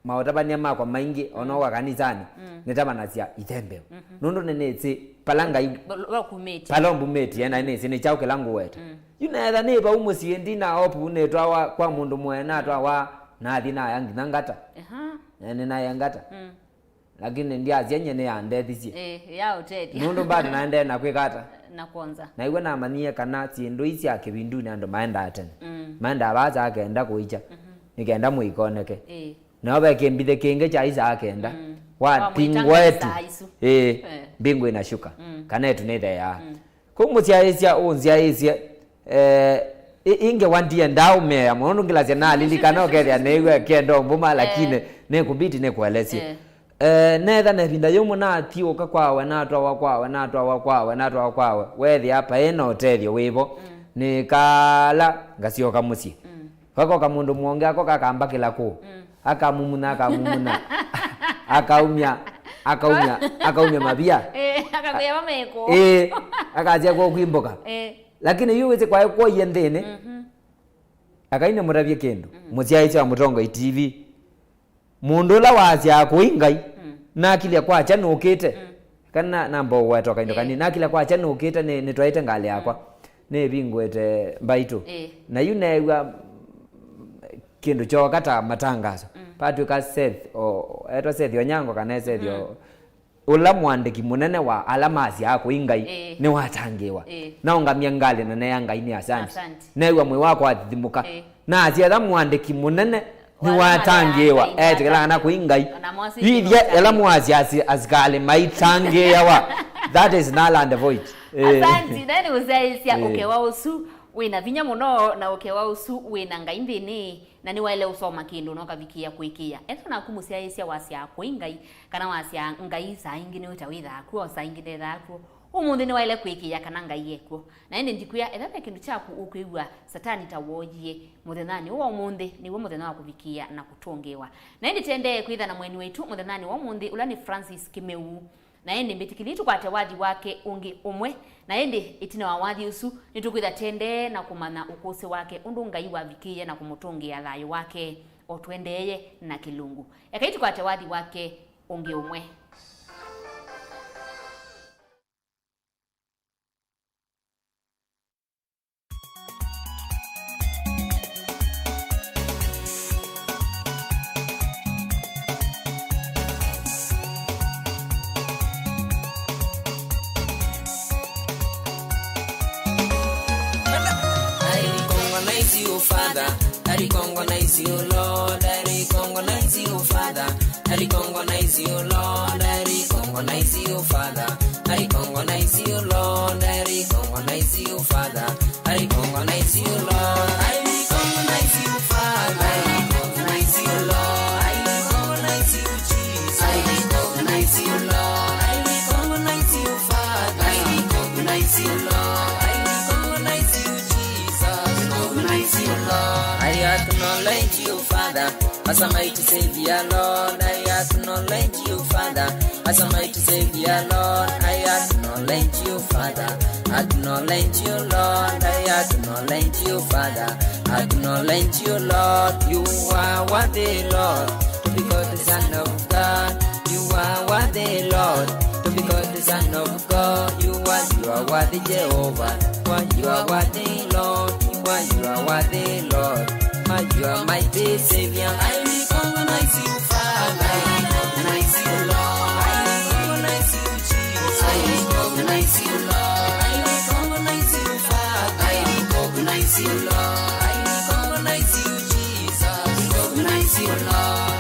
maũtavany'a makwa maingĩ, o na, mm, wa kanisanĩ, mm, nĩtavanasya ithembeo. Mhm. Nũndũ nĩnĩsĩ pala Ngai, va-, va kumĩtye, pala ũmbumĩtye, na nĩnĩsĩ nĩ kyaũ kĩla ngũweta. Mm. Yu neetha nĩ vau mũsyĩ ndina opu nĩtwawa kwa mũndũ mwe, natwawa, nathi naya nginya ngata. Aha. Na nĩnaya ngata. Mm. Lakini ndyasya nyie nĩyandethisye. Eh, ya ũtethya. Nũndũ bado naendee na kwĩka ata? Na kwonza. Na iwe namanyie kana syĩndũ ii sya kĩvindunĩ andũ maendaa tene. Mm. Maendaa vaa saa kenda kũikya. Mhm. Nĩ kenda mũikoneke. Eh. Nao ve kĩmbithĩ kĩngĩ kyaĩ saa kenda. Mm. Wa tingwa etu. Saa isu. Ĩĩ, eh, mbingu inashuka. Mm. Kana etu nĩtheaa. Mm. Kũu mũsyaĩĩsya ũnzyaĩĩsye, eh, ĩ-, ĩngĩ wa ndiendaa ũmea mũno, nũndũ ngĩlasya nalilikana ũkethĩa nĩw'a kenda ũmbuma, eh, lakini nĩkũmbidi nĩkũelesye. Eh. Eh, neetha na ĩvinda yũmũ nathiũũka kwawe, natwawa kwawe, natwawa kwawe, natwawa kwawe. Weethĩa paĩ na ũtethyo wĩvo, mm, nĩkala ngasyoka mũsyĩ. Mm. Vakoka mũndũ mũonge ako kakambakĩla kũũ. Mm. Akamumunya, akamumunya. Akaumya, akaumya, akaumya mavia. Eh, akakwĩa mameko. Eh, akasya kwa kwimbũka. Eh. Lakini yu wĩsĩ kwaĩ kwoie nthĩnĩ. Mhm. Akaine mũtavye kĩndũ. Mm. Mũsyaĩĩsya wa Mũtongoi T V. Mũndũ ũla wasyaa kũi Ngai, mm, nakilya kwakya nũkĩte. Mm. Kana namba ũgweta o kaindo, eh, kanini. Nakilya kwakya nũkĩte, nĩ, nĩtwaĩte ngalĩ yakwa. Mm. Nĩvingũĩte mbaitũ. Eh. Na yu neew'a kĩndũ kyooka ta matangaso. Mm. Patw'ĩka Seth, o, etwa Seth Onyango kana e Seth o, mm, ũla mũandĩki mũnene wa ala masyaa kũi Ngai, eh, nĩwatangĩĩwa. Eh. Naũngamya ngalĩ na neea Ngai nĩ asanti. Asanti. Neew'a mwĩĩ wakwa wathithimũka. Eh. Nasya etha mũandĩki mũnene nĩwatangĩĩwa, etĩkĩla kana kũi Ngai. Ithya ela mwasya asi-, asikalĩ maitangĩĩawa. That is null and void. Eh. Asanti, naĩ nĩũsyaĩĩsya, eh, ũkewa ũsu wĩna vinya mũno, na ũkewa ũsu wĩna Ngai nthĩnĩ, na nĩwaĩle ũsoma kĩndũ na ũkavikĩĩa kũĩkĩĩa. Ethwa naku mũsyaĩĩsya wasyaa kũi Ngai, kana wasyaa Ngai saa ingĩ nĩwĩta wĩthaa kw'o, saa ingĩ ndethaa kw'o, ũmũnthĩ nĩwaĩle kũĩkĩĩa kana Ngai e kw'o. Na ĩndĩ ndikwĩa, ethwa ve kĩndũ kyaku ũkwĩw'a Satani ta wooyie, mũthenyanĩ ũũ wa ũmũnthĩ nĩw'o mũthenya wa kũvikĩĩa na kũtũngĩĩwa. Na ĩndĩ tendee kwĩtha na mũeni waitũ mũthenyanĩ wa ũmũnthĩ, ũla nĩ Francis Kĩmeu. Na ĩndĩ mbĩtĩkĩlye tũkwate wathi wake ũngĩ ũmwe. Na ĩndĩ ĩtina wa wathi ũsu, nĩtũkwĩtha tendee na kũmanya ũkũsĩ wake, ũndũ Ngai wavikĩĩe na kũmũtũngĩĩa thayũ wake, o tũendeeye na kĩlungu. Ekai tũkwate wathi wake ũngĩ ũmwe. I recognize you, Father. I recognize you, Lord. I recognize you, Father. I recognize you, Lord. I recognize you, Father. I recognize you, Lord. I recognize you, Father. I recognize you, Lord. I recognize you, Father. I recognize you, Lord. I recognize you, Jesus. I recognize you, Lord. I recognize you, Father. I recognize you, Lord. I recognize you, Jesus. I recognize you, Lord. I acknowledge you, Father, as a mighty Savior, Lord. I acknowledge you, Father, as a mighty Savior, Lord. I acknowledge you, Father. Acknowledge you, Lord. I acknowledge you, Father. Acknowledge you, Lord. You are worthy, Lord, to be called the Son of God. You are worthy, Lord, to be called the Son of God. You are, you are worthy, Jehovah. You are, you are worthy, Lord. You are, you are worthy, Lord. You are, you are mighty Savior. I recognize you, Father. I recognize you, Lord. I recognize you, Jesus. I recognize you, Lord. I recognize you, Father. I recognize you, Lord. I recognize you, Jesus. I recognize you, Lord.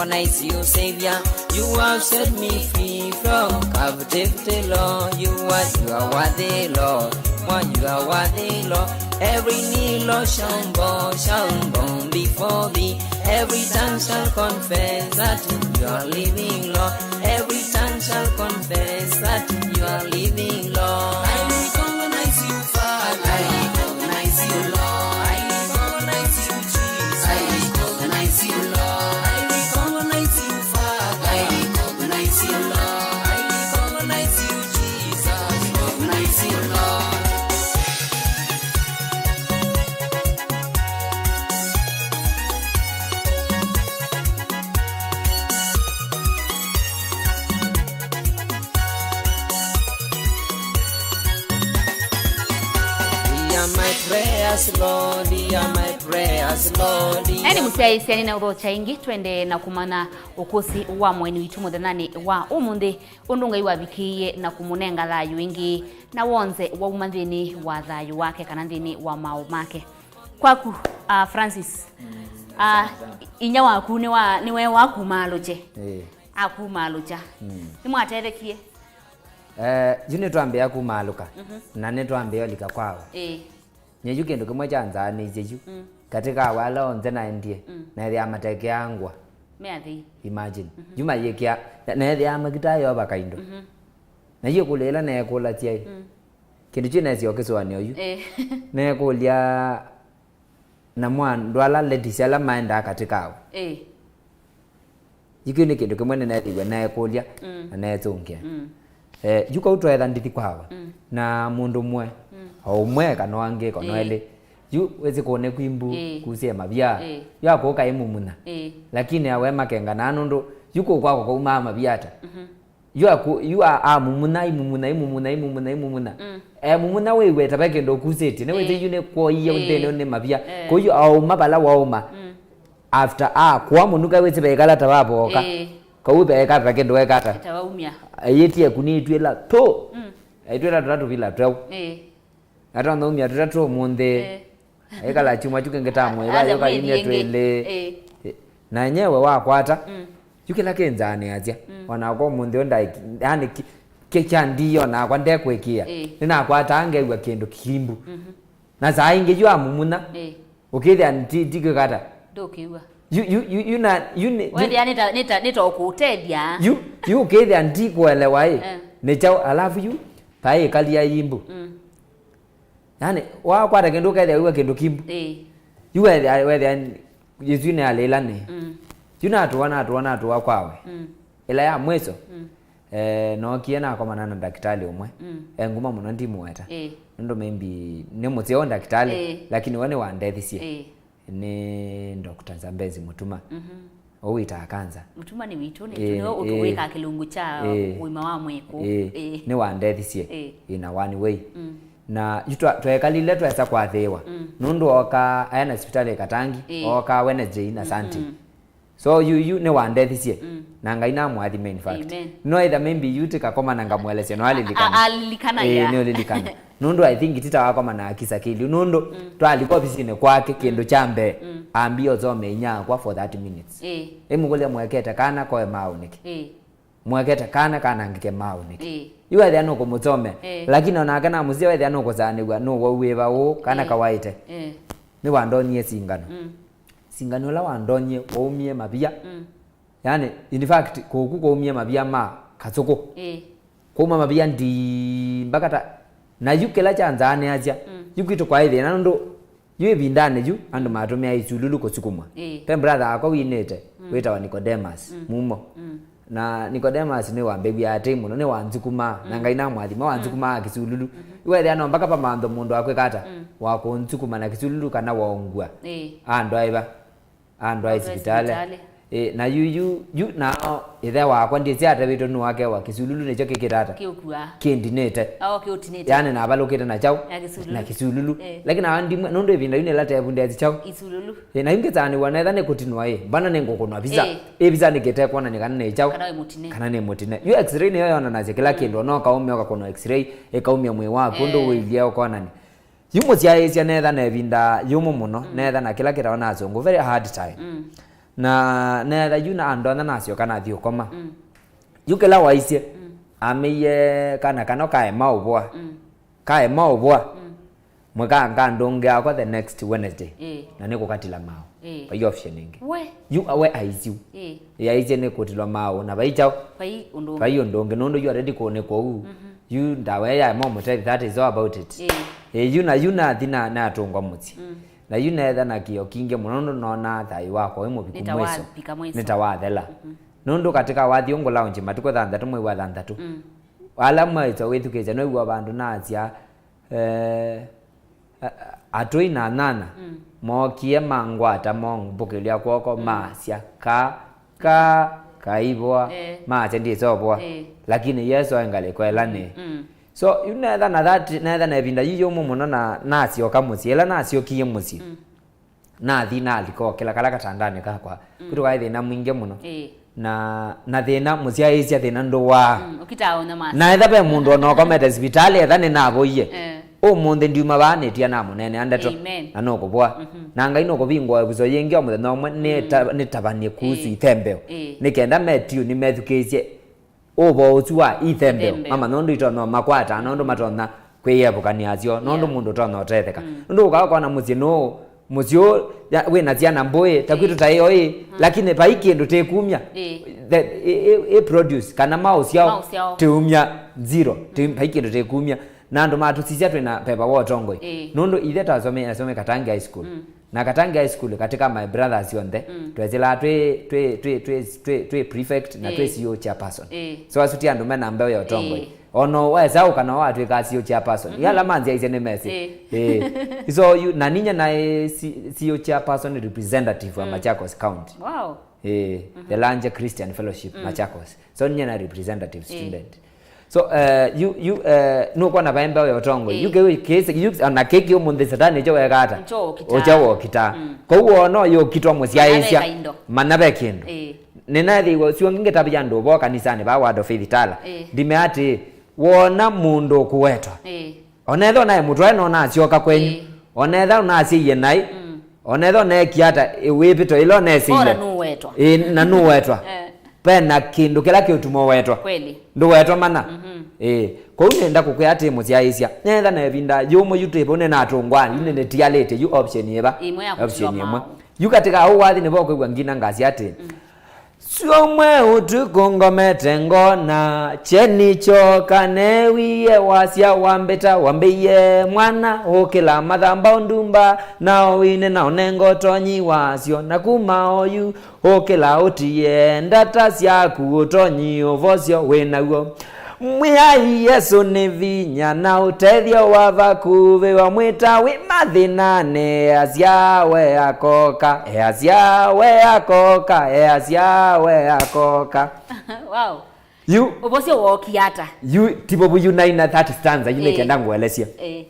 Recognize you, Savior. You have set me free from captivity, Lord. You are, you are worthy, Lord. Why you are worthy, Lord. Every knee, Lord, shall bow, shall bow before thee. Every tongue shall confess that you are living, Lord. Every tongue shall confess that you are living, Lord. I recognize you, Father. I recognize you, Lord. I recognize you, Jesus. I recognize you, Lord. I recognize you, Father. I recognize you, Lord. I recognize you, Jesus. I recognize you, Lord. Hear my prayers, Lord, hear my prayers, Lord, hear. Eni mũsyaĩĩsya nĩnaũthokya ĩngĩ, twende na kũmanya ũkũsĩ wa mũeni witũ mũthenyanĩ wa ũmũnthĩ, ũndũ Ngai wavikĩie na kũmũnenga thayũ ĩngĩ, na w'onthe wauma nthĩnĩ wa thayũ wake kana nthĩnĩ wa maaũ make. Kwaku, uh, Francis, uh, inya waku nĩwa, nĩwe wakumaalũkye. Ĩĩ. Akumaalũkya. Mm. Nĩmwatethekie? Eh, yu nĩtwambĩa kumaalũka, mhm, na nĩtwambĩa ũlika kwao. Ĩĩ. Nye yu kĩndũ kĩmwe kyanzaanĩisye yu, mm, katĩ ka ala onthe naendie, mm, neethĩa matekeangwa. Me athei. Imagine. Mhm. Yu mayĩkĩa, neethĩa makita Yeova kaindo. Mhm. Na yu ĩkũlyo ĩla neekũlasya ĩ, mm, kĩndũ kyu nesie ũkĩsũanĩa oyu. Eh. Neekũlya na mwa andũ ala ladies ala maendaa katĩ kao. Eh. Yu kĩu nĩ kĩndũ kĩmwe nĩneethĩiwe neekũlya, mm, na neetũngĩa. Mm. Eh, yu kau tweetha ndithi kwawa, mm, na mũndũ ũmwe, mm, o ũmwe kana angĩ, kana, eh, elĩ. Yu wĩsĩ kũne kwimbu, eh, kusie mavia. Eh. Yu akũka ĩmumunya. Eh. Lakini awe makenganaa nũndũ yu kũu kwakwa kwaumaa mavia ata. Mhm. Yu aku, yu a, amumunya, imumunya, imumunya, imumunya, imumunya. Mm. Emumunya wĩw'e ta ve kĩndũ ũkusĩtye. Nĩwĩsĩ, eh, yu nĩkwoie, eh, nthĩnĩ nĩ mavia. Eh. Kwoou auma vala wauma. Mm. After akũa mũnuka wĩsĩ veĩkala ta vavooka. Eh. Kau veeka ta kĩndũ wekata. Ĩtawaumya. Ayĩtie kunĩtw'ĩla tũ. Mm. Aitwĩla tũla tũvila tweũ. Eh. Atonya umya tũtatũ ũmũnthĩ. Eh. Aikala kyumwa kyu kĩngĩ ta mwĩva. Aza yũka mwĩthi yumya ĩngĩ. Twĩlĩ. Eh. Eh, na enyewe wakwata. Mm. Yu kĩla kĩnzaanĩasya. Mm. Onakwa ũmũnthĩ ũndai, yani kĩ, kĩ kyandii onakwa ndekwĩkĩa. Eh. Nĩnakwataa ngew'a kĩndũ kĩimbu. Mhm. Na saa ingĩ yu amumunya. Eh. Ũkĩthĩa ndi, ndikwĩkata. Ndũkĩw'a. Yu, yu, yu, yu na, yu nĩ, yu wethĩa nĩta, nĩta, nĩta ũkũũtethya. Yu, yu ũkĩthĩa ndikũelewa ĩ. Eh. Nĩ kyaũ, alafu yu, paĩ ĩkalia yimbu. Mm. Yani, wakwata kĩndũ ũkethĩa wĩw'a kĩndũ kimbu. Ĩĩ. Yu wethĩa, wethĩa, Yesu nĩ alĩla nĩ. Mm. Yu natũa, natũa, natũa kwawe. Mm. Ĩla ya mwiso, mm, eh, nookie nakomana na ndakĩtalĩ ũmwe. Mm. E nguma mũno ndimũweta. Ĩĩ. Nũndũ maybe nĩ mũseo ndakĩtalĩ, ĩĩ, lakini we nĩwandethisye. Ĩĩ. Nĩ Doctor Zambezi Mutuma. Mhm. Ũwĩtaa kanza. Mutuma nĩ witũ, nĩ, ĩĩ, nĩwe ũtũ-, ĩĩ, wĩkaa kĩlungu kya, ĩĩ, ũima wa mwĩĩ kũu. Ĩĩ. Ĩĩ. Nĩwandethisye. Ĩĩ. In a one way. Mm. Na yu twa-, twekalile twesa kwathĩĩwa. Mm. Nũndũ ooka aena sivitalĩ Katangi, ĩĩ, ooka Wednesday na Sunday. Mhm. So yu, yu nĩwandethisye. Mm. Na Ngai namũathime, in fact. Amen. No either maybe yu tĩkakoma na ngamũelesya no alilikana. A-, alilikana, ĩĩ, yeah. Nĩũlilikana. Nũndũ I think tita wakoma na akisa kĩlyu. Nũndũ, mm, twalika ofisinĩ kwake, kĩndũ kya mbee, mm, ambie ũsome inya akwa for thirty minutes. Ĩĩ. Ĩmũkũlya mwekete kana koe maaũ nĩkĩ? Ĩĩ. Mwekete kana kanangĩke maaũ nĩkĩ? Ĩĩ. Yu ethĩa nũkũmũsome, ĩĩ, lakini onake namũsya wethĩa nũkũsaanĩw'a nũwau wĩva ũũ kana, ĩĩ, kawaite. Ĩĩ. Nĩwandonyie singano. Mm. Singano ũla wandonyie waumie mavia. Mm. Yani, in fact, kũku kwaumie mavia ma kasũkũ. Ĩĩ. Kwauma mavia ndii mbaka ta, na yu kĩla kyanzaanĩasya, mm, yu kwitũ kwaĩ thĩna nũndũ yu ĩvindanĩ yu andũ matũmĩaa isululu kũsukumwa. Ĩĩ. Ve brother wakwa winĩte, mm, wĩtawa Nicodemus, mm, Mumo. Mm. Na Nicodemus nĩwambĩw'aa atei mũno, nĩwanzukumaa, na, mm, Ngai namwathima, wanzukumaa, mm, kĩsululu. Mm-hmm. Yu wethĩa no mbaka pamanthwe mũndũ wakwĩka ata, mm, wakũnzukuma na kĩsululu kana waũngua. Ĩĩ. Andwaĩva. Andwae sivitalĩ. Sivitalĩ. Ĩ, na yu, yu, yu, nao, ĩthe wakwa, ndyĩsĩ atavĩtwe nũũ akewa kĩsululu nĩkyo kĩkĩtata. Kĩũkua. Kĩndinĩte. Oh, kĩũtinĩte. Yani, navalũkĩte na kyaũ? Na kĩsululu. Na kĩsululu. Ĩ. Lakini awa ndimwe, nũndũ ĩvinda yu nĩla tevu ndesi kyaũ? Isululu. Ĩ, na yu ngĩsaanĩw'a netha nĩkũtinwa ĩ, mbana nĩngũkũnwa visa. Ĩ. Ĩ visa nĩ kĩtekũonany'a kana nĩ kyaũ? Kana wĩ mũtine. Kana nĩ mũtine. Yu x-ray nĩyo yonanasya kĩla, mm, kĩndũ, ona ũkaũme ũkakũnwa x-ray, ĩkaumya mwĩĩ waku, ũndũ, ĩ, ũilyĩ ũkonany'a. Yu mũsyaĩĩsya netha na ĩvinda yũmũ mũno, mm, netha na kĩla kĩtawa na asũngũ, very hard time. Mm. Na neetha yu na andonya nasyoka nathi ũkoma. Mm. Yu kĩla waisye, mm, ameie kana kano kaema ũvũa. Mm. Kaema ũvũa. Mm. Mwĩka ngandũngĩa akwa the next Wednesday. Ĩĩ. Na nĩkũkatila maũ. Ĩĩ. Vai option ĩngĩ. We. Yu we aisyu. Ĩĩ. Ĩ aisye nĩ kũtilwa maũ na vai kyaũ. Vai ũndũ ũngĩ. Vai ũndũ ũngĩ nũndũ yu already kũnĩ kũu. Mhm. Yu ndawa ĩya ĩmwe mũtethi, that is all about it. Ĩĩ. Ĩ, yu na yu nathi na natũngwa mũsyĩ. Mm. Na yu neetha na kĩo kingĩ mũno nũndũ nona thayũ wakwa wĩ mũviku. Nĩ ta mwiso. Wavika mwiso. Nĩ ta wathela. Mhm. Nũndũ katika wathi ũngũ launch matukũ thanthatũ mwei wa thanthatũ. Mm. Ala mwaĩtwa wĩthukĩĩsya nĩw'o vandũ nasya, eh, a-, a-, atũi na anyanya, mm, mookie mangwata mongũmbũkĩlya kw'oko, mm, masya, "Ka, ka, kaivũa." Eh. Masya, "Ndĩsovũa." Eh. Lakini Yesũ aĩ ngalĩko ĩla nĩ. Mm. So, yu neetha na that, neetha na ĩvinda yu yũmũ mũno na nasyoka mũsyĩ. Ĩla nasyokie mũsyĩ, mm, nathi nalika o kĩla kala katandanĩ kakwa. Mm. Kwitũ kwaĩ thĩna mwingĩ mũno. Ĩĩ. Na, na thĩna mũsyaĩĩsya thĩna ndũwaa. Mm, ũkitaona masi. Na etha ve mũndũ ona ũkomete sivitalĩ etha nĩnavũie. Eh. Ũmũnthĩ ndiuma vaa nĩtia namũneenea ndeto. Amen. Na nũkũvũa. Mhm. Na Ngai nũkũvingũa ĩvuso yĩngĩ o mũthenya ũmwe nĩta-, mm, nĩtavany'e kuhusu, ĩĩ, ithembeo. Ĩĩ. Nĩ kenda metiũ nĩmethukĩĩsye ũvoo ũsu wa ithembeo. Ithembeo. Mama nũndũ itonya makwata, nũndũ matonya kwĩyevũkania asyo, nũndũ, yeah, mũndũ ũtonya ũtetheka. Mm. Nũndũ ũkaa ũkona mũsyĩ nũũ, mũsyĩ ũũ, ya, wĩna syana mbũĩ, ta kwitũ, ĩĩ, ta ĩyo ĩ, mm, lakini vai kĩndũ tĩkumya. Ĩĩ. The, ĩ, ĩ, ĩ produce, kana maũsyao, maũsyao, tĩumya zero. Tĩ-, mm, vai kĩndũ tĩkumya. Na andũ matũsisya twĩna veva wa ũtongoi. Ĩĩ. Nũndũ ithe twasome, asome Katangi High School. Mm. Na Katangi High School, katika my brothers onthe, mm, twesĩlaa twĩ, twĩ, twĩ, twĩ, twĩ, twĩ prefect na, ĩĩ, twĩ C O chairperson. Ĩĩ. So asu ti andũ mena mbeo ya ũtongoi. Ĩĩ. Ono wesa ũkana watwĩka C O chairperson. Mhm. Yala manzi aisye nĩ mesi. Ĩĩ. Ĩĩ. So you, na ninya naĩ C-, C O chairperson representative wa, mm, Machakos County. Wow. Ĩĩ. Mhm. The Larger Christian Fellowship, mm, Machakos. So ninya na representative, ĩĩ, student. So, eh, yu, yu, eh, nũkwona vai mbeo ya ũtongoi. Ĩĩ. Yu kĩu, kĩĩ, yu, ona kĩkĩ ũmũnthĩ Satani nĩkyo weka ata? Nĩkyo ũkitaa. Ũkya wokita. Mm. Kwoou wona ũyũkitwa mũsyaĩĩsya. Mana ve kaindo. Mana ve kĩndũ. Ĩĩ. Nĩnathĩiwe ũsu ũngĩ ngĩtavya andũ ũvoo kanisani vaa Word of Faith Tala. Ĩĩ. Ndime atĩĩ, wona mũndũ ũkũwetwa. Ĩĩ. Onetha naĩ mũtwae no nasyoka kwenyu. Ĩĩ. Onetha ũnasyaie naĩ. Mm. Onetha ũneekie ata ĩ wĩvĩto ĩla ũneesĩie. Bora nũwetwa. Ĩĩ, na nũwetwa. Eh. Ve na kĩndũ kĩla kĩũtuma ũwetwa. Kweli. Ndũwetwa mana. Mhm. Ĩĩ. Kwoou nĩenda kũkwĩa atĩ mũsyaĩĩsya. Nĩetha na ĩvinda yũmũ yu twĩ vau nĩnatũngwa, yu nĩnĩtialĩte, yu option ĩva? Ĩmwe ya kũtiwa maũ. Option ĩmwe. Yu katika ũũ wathi nĩvo kwĩw'a ngina ngasya atĩ, mm, syũmwe ũtukũ ngomete ngona, kyeni kyoka neewie wasya wambĩta, wambĩie mwana, ũkĩla mathamba ũndumba, na ũine na ũnenga ũtonyi wasyo, na kuma oyu ũkĩla ũtie ndata syaku, ũtonyi ũvosyo wĩ naw'o. Mwĩai Yesũ nĩ vinya na ũtethyo wa vakuvĩ, wamwĩta wĩ mathĩnanĩ, easya we akoka, easya we akoka, easya we akoka. Wow. Yu. Ũvosyo wookie ata? Yu, tivo vu yu naina that stanza, yu, ĩĩ, nĩkenda ngũelesye. Ĩĩ.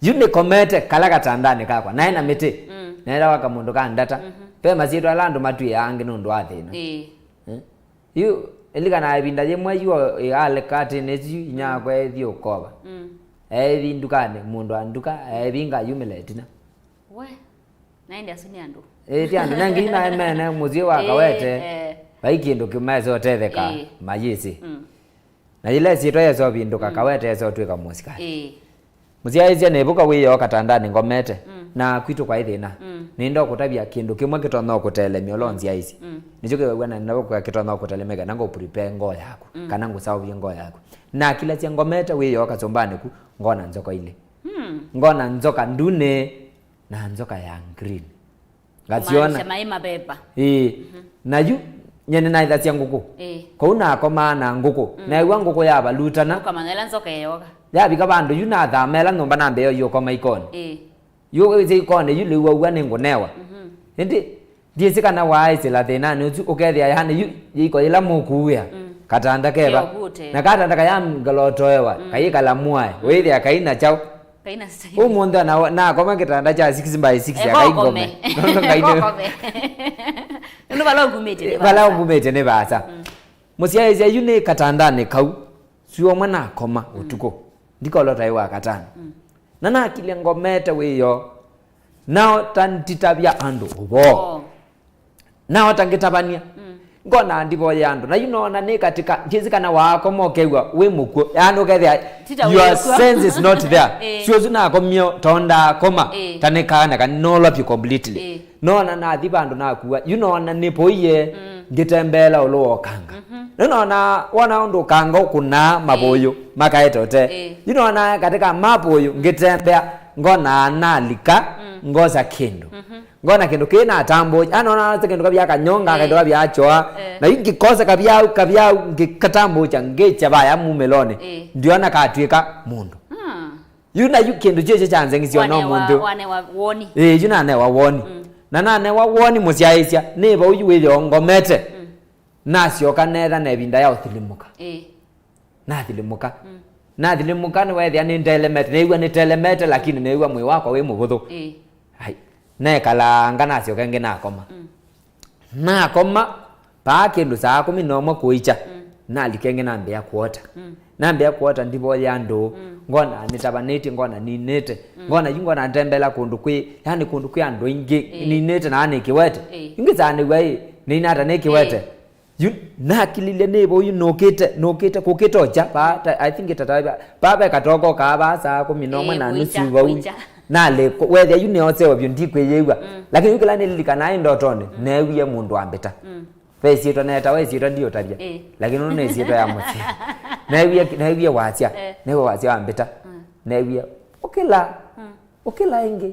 Yu nĩkomete kala katandanĩ kakwa, naĩ na mĩtĩ. Mm. Naĩla waka mũndũ ka ndata. Mhm. Ve masyĩtwa ala andũ matwĩaa angĩ nũndũ wa thĩna. Ĩĩ. Eh? Yu, ĩlikana ĩvinda yĩmwe yu ĩalĩ katĩnĩ ĩsu, inyakwa ethi ũkova. Mm. Ethi ndukanĩ, mũndũ wa nduka, evinga yumĩle ĩtina. We, na ĩndĩ asu nĩ andũ. Ĩĩ, ti andũ, nengĩ yu naĩ mene mũsyĩ wa Kawete, ĩĩ, eh, vai kĩndũ kĩmaese ũtetheka, ĩĩ, mayĩsĩ. Mm. Na yĩla ĩsyĩtwa yesa ũvindũka, mm, Kawete esa ũtw'ĩka mũsikalĩ. Ĩĩ. Mũsyaĩĩsya nĩvũka wĩoo katandanĩ ngomete, mm, na kwitũ kwaĩ thĩna. Mm. Nĩnda ũkũtavya kĩndũ kĩmwe kĩtonya ũkũtelemya ũla ũnzyaĩĩsye. Mm. Nĩkyo kĩwew'a na nĩnavũka kĩtonya ũkũtelemya kana ngũprepare ngoo yaku, mm, kana ngũsaũvye ngoo yaku. Nakilasya ngomete wĩoo kasũmbanĩ ku, ngona nzoka ilĩ. Mm. Ngona nzoka ndune na nzoka ya green. Ngasyona. Kumaanisha maĩ maveva. Ĩĩ. Mhm. Na yu, nye nĩnaĩthasya ngũkũ. Ĩĩ. Kũu nakomaa na ngũkũ. Mm. Neew'a ngũkũ yavalutana. Ũkamanya ĩla nzoka ĩyoka. Yavika vandũ yu nathama ĩla nyũmba nambĩa yu ũkoma ikonĩ. Ĩĩ. Yu wĩsĩ ikonĩ yu lĩu waua nĩngũnewa. Mhm. Ĩndĩ, ndyĩsĩ kana waaĩsĩla thĩnanĩ ũsu ũkethĩa yani yu iko yĩla mũkuĩa. Mm. Katanda keva. Kĩovute. Na katanda kayangalotoewa, mm, kayĩkala mwae. Mm. Wĩthĩa kaina kyaũ. Kaina style. Ũmũnthĩ ona nakoma kĩtanda kya six by six, eh, akaingome. Nũndũ Ngai nĩ- Kokome. Nũndũ vala ũkumĩte nĩ vala vaasa. Ũkumĩte nĩ vaasa. Mm. Mũsyaĩĩsya yu nĩ katandanĩ kau, syũmwe nakoma, mm, ũtukũ. Ndikolota ĩ wa katano. Mm. Na nakilya ngomete wĩoo. Nao ta nditavya andũ ũvoo. Oh. Naota ngĩtavany'a. Mm. Ngona ndivoye andũ. Na yu nona nĩ katika, ndyĩsĩ kana waakoma ũkew'a wĩ mũkw'ũ. Yaani ũkethĩa, ti ta your wĩ ũkw'ũ. Sense is not there. Eh. Sio ũsu nakomie, tondaa koma. Eh. Ta nĩ kana, kana nĩnolopye completely. Eh. Nona nathi vandũ nakua. Yu nona nĩpoie, mm, ngĩtembeela ũlũ wa ũkanga. Mhm. Nĩnona wona ũndũ ũkanga ũkũnaa mavũyũ, eh, makaete ũte. Eh. Yu nona katika mavũyũ, ngĩtembea, ngona nalika, mm, ngosa kĩndũ. Mhm. Ngona kĩndũ kĩĩ natambũũkya. Anona nase kĩndũ kavya kanyonga, eh, kĩndũ kavya choa. Eh. Na yu ngĩkosa kavya au, kavya au, ngĩkatambũũkya, ngĩkya vaya mumĩlonĩ. Eh. Ndiona katw'ĩka mũndũ. Ah. Yu na yu kĩndũ kĩkyo kyanzeng'isye ona ũmũnthĩ. Wanewa woni. Ĩĩ, yu nanewa woni. Mm. Na nanewa woni mũsyaĩĩsya, nĩ vau yu wĩthĩwa ngomete. Mm. Nasyoka neetha na ĩvinda ya ũthilimũka. Ĩĩ. Nathilimũka. Mm. Nathilimũka nĩweethĩa nĩndelemete. Neew'a nĩtelemete, lakini neew'a mwĩĩ wakwa wĩ mũvũthũ. Ĩĩ. Ai. Nekalanga nasyoka ĩngĩ nakoma. Mm. Nakoma, paa kĩndũ saa kũmi na ũmwe kũikya, mm, nalika ĩngĩ nambĩa kuota. Mm. Nambĩa kuota ndivoya andũ, mm, ngona nĩtavanĩtye, ngona ninĩte, mm, ngona yu ngona ntembela kũndũ kwĩ, yani kũndũ kwĩ andũ aingĩ, ĩĩ, ninĩte na nĩ kĩwete. Ĩĩ. Yu ngĩsanĩw'a ĩ, nĩinata nĩ kĩwete. Ĩĩ. Yu nakililye nĩ vau yu nũkĩte, nũkĩte, kũkĩte ũkya, paa, ta, I think tata, paa ve katoko kaa vaa saa kũmi na ũmwe, ĩĩ, na nusu kũikya, vau. Kũikya. Nalĩ kũ-, wethĩa yu nĩosewe vyũ ndikwĩyĩw'a. Mm. Lakini yu kĩla nĩlilikanaa ĩ ndotonĩ, mm, neewie mũndũ ambĩta. Mm. Ve ĩsyĩtwa neetawa ĩsyĩtwa ndiũtavya. Eh. Lakini ũndũ nĩ ĩsyĩtwa ya mũsyĩ. Neewie, neewie wasya. Eh. Neewie wasya wambĩta. Mm. Neewie, "Ũkĩla. Mm. Ũkĩla ĩngĩ."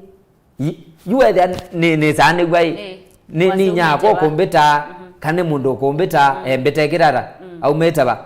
Yi-, yu wethĩa nĩ, nĩsaanĩw'a ĩ. Eh. Nĩ, wasya nĩ nyakwa ũmĩte va? Ũkũmbĩta, mhm, kana nĩ mũndũ ũkũmbĩta, mm, embĩte kĩtata. Mm. Aumĩte va?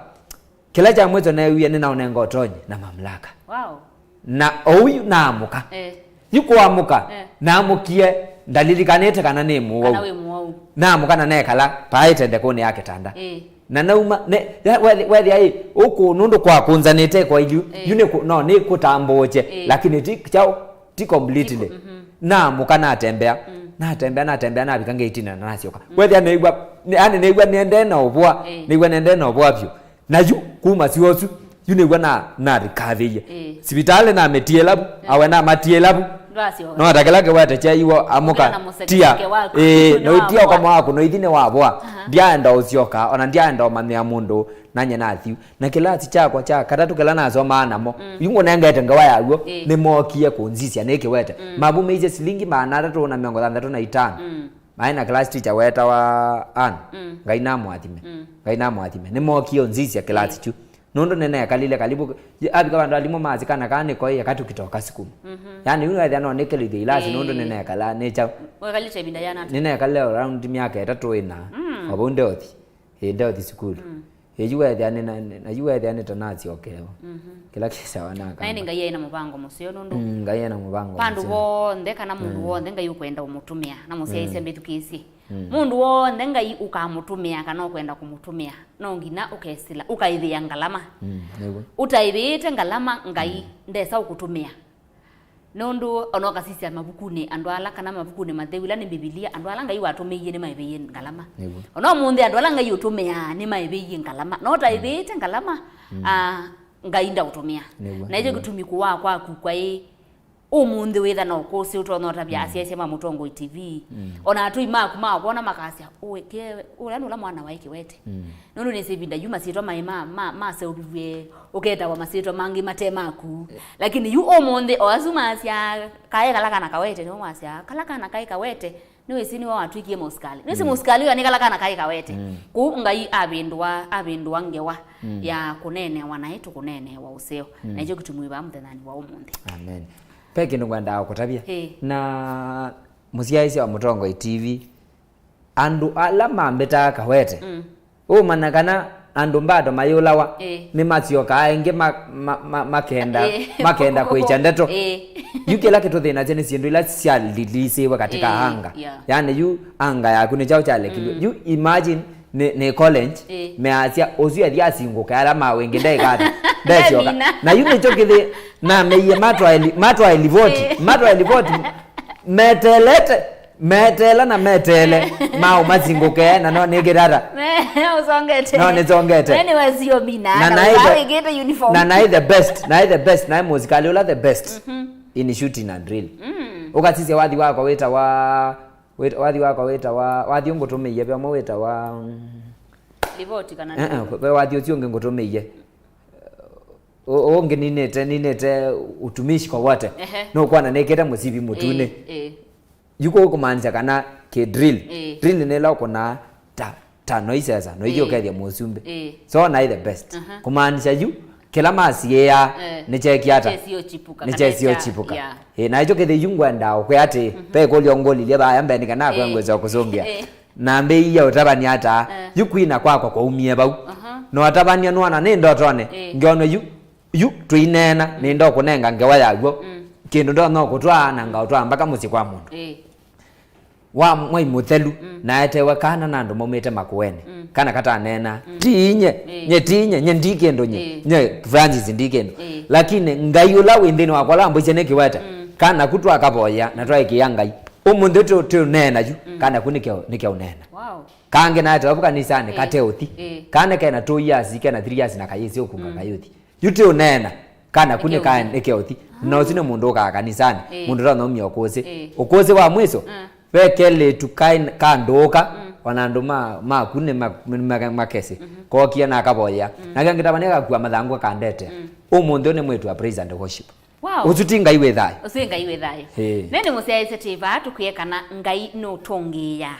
Kĩla kya mwĩso neewie nĩnaũnenga ũtonyi na mamlaka. Wow. Na oyu naamũka. Eh. Yu kũamũka, eh, naamũkie, ndalilikanĩte kana nĩ mũwau. Kana wĩ mũwau. Naamũka na nekala paaĩte ndekũnĩ ya kĩtanda. Eh. Na nauma, ne, ya, wethĩ-, wethĩa ĩ, ũkũ nũndũ kwakũnzanĩte kwa ilyu, eh, yu nĩ kũ-, no, nĩ kũtambũũkye, eh, lakini ti kyaũ, ti completely. Ti kũ-, mhm. Naamũka natembea, mm, natembea, natembea, navika ngeitini na nasyoka. Mm. Wethĩa neew'a, nĩ, yani neew'a nĩendee na ũvũa, eh, neew'a nĩendee na ũvũa vyũ. Na yu, kuma syũa ũsu, yu nĩw'o na, narikavĩie. Ĩĩ. Sivitalĩ namĩtiĩla vu, ĩĩ, awe namatiĩla vu. Ndwasyoka. No ta kĩla kĩwete kyaiwa amũka, ndwĩ na mũsekeseke tia. Waku. Ĩĩ, no tia ũkoma waku, no ithi nĩwavoa. Aha. Ndyaenda ũsyoka, ona ndyaenda ũmanyĩa mũndũ, nanye nathiu. Na kĩlasi kyakwa kya katatũ kĩla nasomaa namo, mm, yu ngũnengete ngawa yaw'o, ĩĩ, nĩmookie kũnzisya nĩ kĩwete. Mm. Mavumĩisye silingi maana atatũ na mĩongo thanthatũ na itano. Mm. Maĩ na class teacher wetawa Ann. Mm. Ngai namũathime. Mm. Ngai namũathime. Nĩmookie ũnzisya class, mm, kyu. Nũndũ nĩnekalile kalibu, avika vandũ alimũ masya kana kaa nĩkoĩ, eka tũkitoka sukulu. Mhm. Yani, yu wethĩa no nĩkelithye ilasi, ĩĩ, nũndũ nĩnekala nĩ kyaũ. Wekalĩte ĩvinda yana ata? Nĩnekalile around myaka ĩtatũ ĩna. Mm. O vau ndeũthi. Ĩĩ, ndeũthi sukulu. Mm. Ĩĩ, yu wethĩa nĩ na, na yu wethĩa nĩ ta nasyokewa. Mhm. Kĩla kĩsawa nakamba. Naĩ nĩ Ngai aĩ na mũvango mũseo nũndũ, mm, Ngai aĩ na mũvango mũseo. Vandũ vonthe kana mũndũ, mm, wonthe Ngai ũkwenda ũmũtũmĩa, na mũsyaĩĩsya, mm, mbĩthukĩĩsye. Mm. Mũndũ wonthe Ngai ũkamũtũmĩa kana ũkwenda kũmũtũmĩa, no nginya ũkesĩla, ũkaĩthĩa ngalama. Mm, nĩw'o. Ũtaĩvĩĩte ngalama, Ngai, mm, ndesa ũkũtũmĩa. Nũndũ ona ũkasisya mavukunĩ, andũ ala, kana mavukunĩ matheu, ila nĩ Mbivilia, andũ ala Ngai watũmĩie nĩmaĩvĩie ngalama. Nĩw'o. Ona ũmũnthĩ andũ ala Ngai ũtũmĩaa nĩmaĩvĩie ngalama. No ũtaĩvĩĩte ngalama, mm, ah, Ngai ndaũtũmĩa. Nĩw'o, na ĩkyo, nĩw'o, kĩtumi kũwaa kwaku kwaĩ ũmũnthĩ wĩtha na ũkũsĩ ũtonya ũtavya, mm, asyaĩĩsya ma Mũtongoi T V. Mm. Ona atũi maku makwona makasya, "Ũĩ, kĩ-, ũla nĩ ũla mwana waĩ kĩwete." Mm. Nũndũ nĩsĩ ĩvinda yu masyĩtwa maĩ ma, ma, maseũviw'e, ũketawa masyĩtwa mangĩ mate maku. Eh. Lakini yu ũmũnthĩ, o asu masya, "Kaĩ kala kana kawete," nĩo masya, "Kala kana kaĩ kawete, nĩwĩsĩ nĩwe watwĩkie mũsikalĩ." Nĩwĩsĩ, mm, mũsikalĩ ũyũ nĩ kala kana kaĩ kawete. Mm. Kũu Ngai avĩndũa, avĩndũa ngewa, mm, ya kũneenewa naĩ tũkũneenewa ũseo. Mm. Na ĩkyo kĩtumi wĩ vaa mũthenyanĩ wa ũmũnthĩ. Amen. Ve kĩndũ ngwendaa kũtavya. Ĩĩ. Na mũsyaĩĩsya wa Mũtongoi T V, andũ ala mambĩtaa kawete, mm, ũmanya kana andũ mbato mayũlawa, ĩĩ, nĩmasyokaa ĩngĩ ma-, ma-, ma-, makenda, ĩĩ, makenda kwĩkya ndeto. Ĩĩ. Yu kĩla kĩtũthĩnasya nĩ syĩndũ ila syalilisiwe katika, ĩĩ, anga. Yeah. Yani yu anga yaku nĩ kyaũ kyalekilwe. Mm. Yu imagine nĩ, nĩ college, ĩĩ, measya ũsu athi asingũke ala ma wĩngĩ ndaĩkata, ndesyoka. Ndemina. Na yu nĩkyo kĩthĩ nameie matwae li-, matwae livoti, ĩĩ, matwae livoti, metelete. Meteela na meteele, maũmasingũke, na no nĩkĩtata. Ũsongete. No nĩsongete. We nĩwe sio mina, na na naĩ the, wĩkĩte uniform. Na naĩ the best, naĩ the best, naĩ mũsikalĩ ũla the best, mhm, in shooting and drill. Mm. Ũkasisya wathi wakwa wĩtawa Wĩt- wathi wakwa wĩtawa, wathi ũngũtũmĩie ve ũmwe wĩtawa, mm, Livoti kana eh, eh, nini? Ve wathi ũcio ũngĩ ngũtũmĩie. Ũ- ũngĩ ninĩte, ninĩte utumishi kwa wote. Ehe. Nũkwana nĩkĩte mũsivi mũtunĩ. Ĩĩ, ĩĩ. Yu kũu kũmaanisya kana kĩ drill. Ĩĩ. Drill nĩ ĩla ũkũnaa ta, ta no isesa, no ithiĩ, ĩĩ, ũkethya mũsumbĩ. Ĩĩ. So naĩ the best. Aha. Kũmaanisya yu, kĩla masiĩaa, eh, nĩkyekia ata? Nĩkyesie ũchipuka, nĩkyesie ũchipuka. Yeah. Ĩĩ, na ĩkyo kĩthĩ yu ngwenda ũkwĩa atĩ, mhm, ve ĩkũlyo ngũlilye vaya mbeni kana, ĩĩ, kwengwĩsa kũsũngĩa. Ĩĩ. Nambĩĩie ũtavany'a ata, eh, yu kwina kwakwa kwaumie vau. Aha. No atavany'a nũona nĩ ndotonĩ, eh, ngĩona yu, yu tũineena, nĩnda ũkũnenga ngewa yaw'o. Mm. Kĩndũ ndonya ũkũtwaa na ngaũtwaa mbaka mũsyĩ kwa mũndũ. Eh. Wa Mwai Mũthelu, mm, naetewe kana na andũ maumĩte Makueni. Mm. Kana kataneena. Mm. Ti inye, eh, nye ti inye, nye ndi kĩndũ nye, eh, nye Francis ndi kĩndũ. Eh. Lakini Ngai ũla wĩ nthĩnĩ wakwa ũla ambũisye nĩ kĩwete, mm, kana ku twakavoya na twaĩkĩĩa Ngai. Ũmũnthĩ tũ- tũneena yu, mm, kana ku nĩkeo, nĩkeo neena. Wow. Kangĩ naetawa vu kanisanĩ, eh, kate ũthi. Eh. Kana kena two years, kena three years na kayĩsĩ ũkunga, mm, kayũthi. Yu ti ũneena, kana ku nĩke ũthi. Nĩke ũthi. Na ũsu nĩ mũndũ ũkaa kanisanĩ, eh, mũndũ ũtanaumia ũkũsĩ. Eh. Ũkũsĩ wa mwiso, mm, ve kelĩtu kaĩ- kandũũka, mm, ona andũ ma- maku nĩ ma- ma- makesĩ. Mhm. Kokie na akavoya. Mm. Nake ngĩtavania gakua mathangũ akandete. Mm. Ũmũnthĩ ũyũ nĩ mwĩĩtu wa praise and worship. Wow. Ũsu ti Ngai wĩ thayũ? Ũsu nĩ Ngai wĩ thayũ. Ĩĩ. Nĩ nĩ mũsyaĩĩsya tĩ vaa tũkwĩe kana Ngai nũtũngĩĩaa.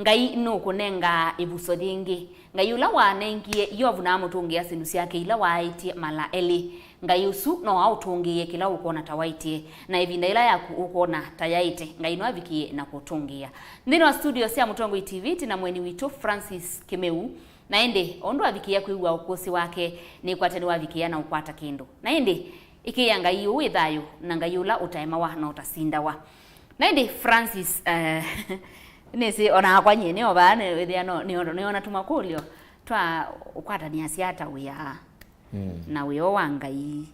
Ngai nũkũnengaa ĩvuso yĩngĩ. Ngai ũla wanengie Yovu na amũtũngĩĩa syĩndũ syake ila waaĩtye mala elĩ. Ngai ũsu no aũtũngĩĩe kĩla ũkwona ta waĩtye, na ĩvinda yĩla yaku ũkwona ta yaĩte, Ngai no avikĩe na kũtũngĩĩa. Nthĩnĩ wa studio sya Mũtongoi T V, tĩ na mũeni witũ Francis Kĩmeu. Na ĩndĩ, o ũndũ avikĩĩa kwĩw'a ũkũsĩ wake, nĩkwatya nĩwavikĩĩa na ũkwata kĩndũ. Na ĩndĩ, ĩkĩĩa Ngai ũũ wĩ thayũ, na Ngai ũla ũtaemawa na ũtasindawa. Na ĩndĩ Francis, eh, nĩsĩ o nakwa nyie nĩ o vaa, nĩ- wĩthĩa no- nĩ- nĩona tũmakũlyo twa ũkwatanĩasya ata wĩa, mm, na wĩa wa Ngai,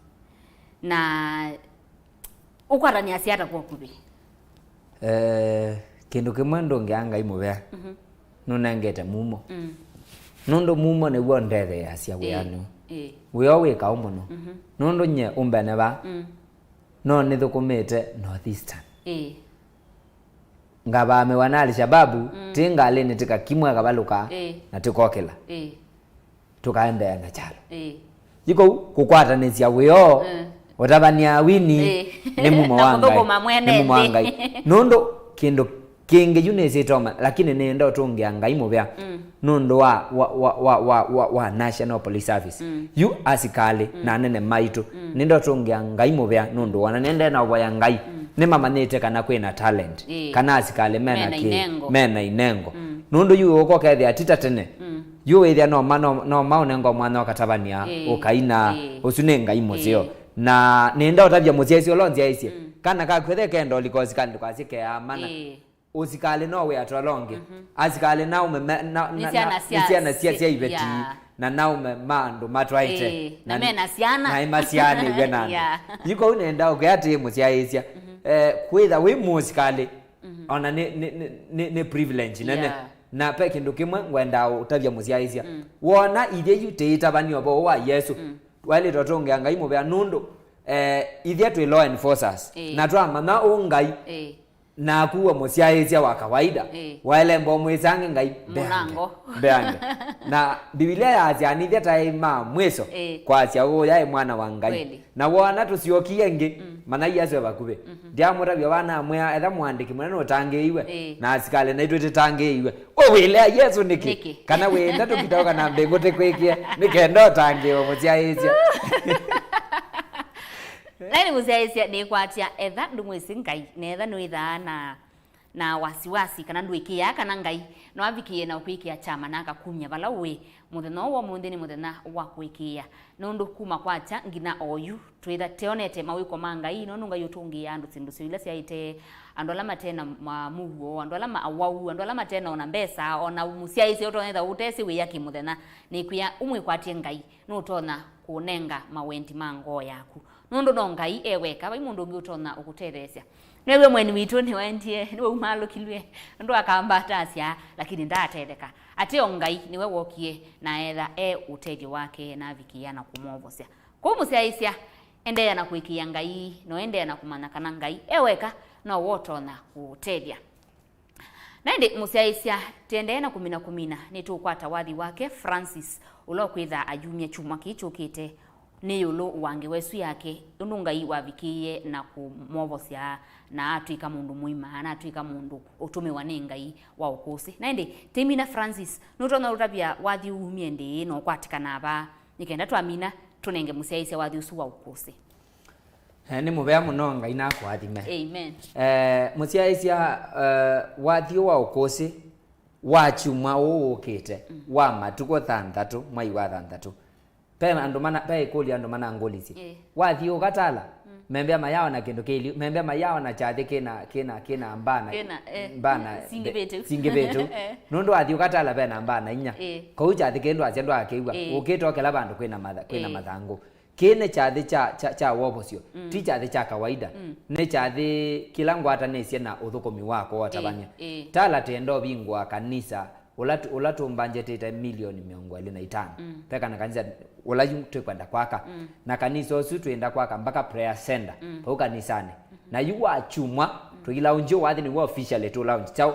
na ũkwatanĩasya ata kwa ũkuvĩ? Eh, kĩndũ kĩmwe ndũngĩaa Ngai mũvea, mhm, nũnengete mumo. Mm. Nũndũ mumo nĩw'o ũndetheeasya, ĩĩ, wĩanĩ ũũ. Ĩĩ. Wĩa ũũ wĩ kaũ mũno. Mhm. Nũndũ nyie ũmbene vaa, mm, no nĩthũkũmĩte North Eastern. Ĩĩ. Ngavaamewa na Al-Shababu, mm, tĩ ngalĩnĩ tĩkakimwa kavalũka, ĩĩ, na tĩkokĩla. Ĩĩ. Tũkaendeea na kyalo. Ĩĩ. Yu kũu kũkwatanĩsya wĩoo, mm, ũtavany'a wini, ĩĩ, nĩ mumo na wa Ngai. Kũthũkũma mwene nĩ mumo wa nthĩ. Ngai. Nũndũ kĩndũ kĩngĩ yu nĩsĩtoma, lakini nĩenda ũtũngĩa Ngai mũvea, mm, nũndũ wa, wa, wa, wa, wa, wa, wa National Police Service. Mm. Yu asikalĩ, mm, na anene maitũ, mm, nĩenda ũtũngĩa Ngai mũvea nũndũ wana nĩendee na ũvoya Ngai. Mm. Nĩmamanyĩte kana kwĩna talent, ĩĩ, kana asikalĩ mena mena kĩ- inengo, mena inengo. Mm. Nũndũ yu ũkokethĩa ti ta tene. Mm. Yu wĩthĩa no ma- no- no maũnenga mwanya ũkatavany'a, ĩĩ, ũkaina, ĩĩ, ũsu nĩ Ngai mũseo. Ĩĩ. Na nĩenda ũtavya mũsyaĩĩsya ũla ũnsyaĩĩsye, mm, kana kakwethe kenda ũlika ũsikalĩ ndũkasye keamana. Ĩĩ. Ũsikalĩ no wĩa twalonge. Mhm. Asikalĩ naume me- na- nĩ na- syana na- sya- nĩ syana sya- sya- sya iveti, yeah, na naume ma andũ matwaĩte. Ĩĩ, na na- mena syana. Na masyaanĩw'e na andũ. Yeah. Yu kũu nenda ũke atĩ mũsyaĩĩsya. Mhm. Eh, kwĩtha wĩ mũsikalĩ, mhm, ona nĩ- nĩ- nĩ- nĩ- nĩ privilege nene. Yeah. Na pe kĩndũ kĩmwe ngwenda ũtavya mũsyaĩĩsya. Mm. Wona ithyĩ yu tĩitavanĩa ũvoo wa Yesũ, mm, waĩlĩte ũtũngĩa Ngai mũvea nũndũ, eh, ithyĩ twĩ law enforcers. Ĩĩ. Na twamanya ũ Ngai. Ĩĩ. Naku we mũsyaĩĩsya wa kawaida, ĩĩ, waĩle mbo mwĩsange Ngai mbeange. Mũnango. Mbeange. Na Mbivilia yaasya nithyĩ taĩ ma mwĩso, ĩĩ, kwasya ũũ yaĩ mwana wa Ngai. Kweli. Na wona tũsyokie ĩngĩ, mm, manya Yesũ e vakuvĩ. Mhm. Ndyamũtavya vana amwĩa, etha mũandĩki mũnene ũtangĩĩiwe, ĩĩ, na asikalĩ naitũ tũtangĩĩiwe. We wĩlea Yesũ nĩkĩ? Nĩkĩ? Kana wĩenda tũkitaũka na mbĩngũ tĩkwĩkĩe, nĩ kenda ũtangĩĩwe mũsyaĩĩsya. Naĩ nĩ mũsyaĩĩsya nĩkwatya, etha ndũmwĩsĩ Ngai, na etha nĩwĩthaa na, na wasiwasi, kana ndwĩkĩaa kana Ngai no avikĩe na ũkwĩkĩa kyama na akakumya vala ũĩ, mũthenya ũũ wa ũmũnthĩ nĩ mũthenya wa kũĩkĩĩa, nũndũ kuma kwakya nginya oyu, twĩtha teonete mawĩko ma Ngai, nũndũ Ngai ũtũngĩĩaa andũ syĩndũ syoo ila syaĩte, andũ ala mate na ma- mũuo, andũ ala ma- awau, andũ ala mate na ona mbesa, ona mũsyaĩĩsya ũtonya etha ũtesĩ wĩa kĩmũthenya. Nĩkwĩa ũmwĩkwatye Ngai, nũtonya kũũnenga mawendi ma ngoo yaku, nũndũ no Ngai e weka, vai mũndũ ũngĩ ũtonya ũkũtetheesya. Nĩw'e mũeni witũ nĩwaendie, nĩwaumaalũkilw'e, nũndũ akamba atasya, lakini ndaatetheka. Ateo Ngai nĩwe wokie na etha e ũtethyo wake na avikĩĩa na kũmwovosya. Kwoou mũsyaĩĩsya, endeea na kũĩkĩĩa Ngai, na ũendeea na kũmanya kana Ngai e weka nowe ũtonya kũũtethya. Na ĩndĩ mũsyaĩĩsya, tĩendee na kũmina kũmina, nĩtũũkwata wathi wake Francis, ũla ũkwĩtha ayumya kyumwa kĩĩ kyũkĩte nĩ ĩũlũ wa ngewa ĩsu yake, ũndũ Ngai wavikĩĩe na kũmwovosya, na atw'ĩka mũndũ mũima, na atw'ĩka mũndũ ũtũmĩwa nĩ Ngai wa ũkũsĩ. Na ĩndĩ, tĩmina Francis, nũtonya ũtavya wathi ũu umie ndĩĩ na ũkwatĩkana va, nĩ kenda twamina, tũnenge mũsyaĩĩsya wathi ũsu wa ũkũsĩ. Eh, nĩ mũvea mũno, Ngai nakũathime. Amen. Eh, mũsyaĩĩsya, eh, wathi ũũ wa ũkũsĩ wa kyumwa ũũ ũkĩte, mm, wa matukũ thanthatũ, mwai wa thanthatũ, ve andũ mana, ve ĩkũlyo andũ manangũlisye. Eh. Wathi ũkatala, mm, membea mayaona kĩndũ kĩlyu, membea mayaona kyathĩ kĩna, kĩna, kĩna mbana, kĩna, eh, mbana singĩvĩtu. Singĩvĩtu. Eh. Nũndũ wathi ũkatala ve na mbana inya. Eh. Kwoou kyathĩ kĩndũ asya ndwakĩw'a. Eh. Ũkĩte okela vandũ kwĩna matha-, kwĩna, eh, mathangũ. Kĩĩ nĩ kyathĩ kya, kya, kya wovosyo, mm, ti kyathĩ kya kawaida. Mm. Nĩ kyathĩ kĩla ngwatanĩsye na ũthũkũmi wakwa wa, ĩĩ, ũtavany'a. Ĩĩ. Tala tĩenda ũvingũa kanisa ũla tu-, ũla tũmbanjetĩte milioni mĩongo ĩlĩ na itano. Mm. Ve kana kanisa ũla yu twĩkwenda kwaka. Mm. Na kanisa ũsu twĩenda kwaka mpaka prayer center, mm, vau kanisanĩ. Mm-hmm. Na yu wa kyumwa, mm, tũilaunji ũũ wathi nĩw'o officially tũlaunji kyaũ?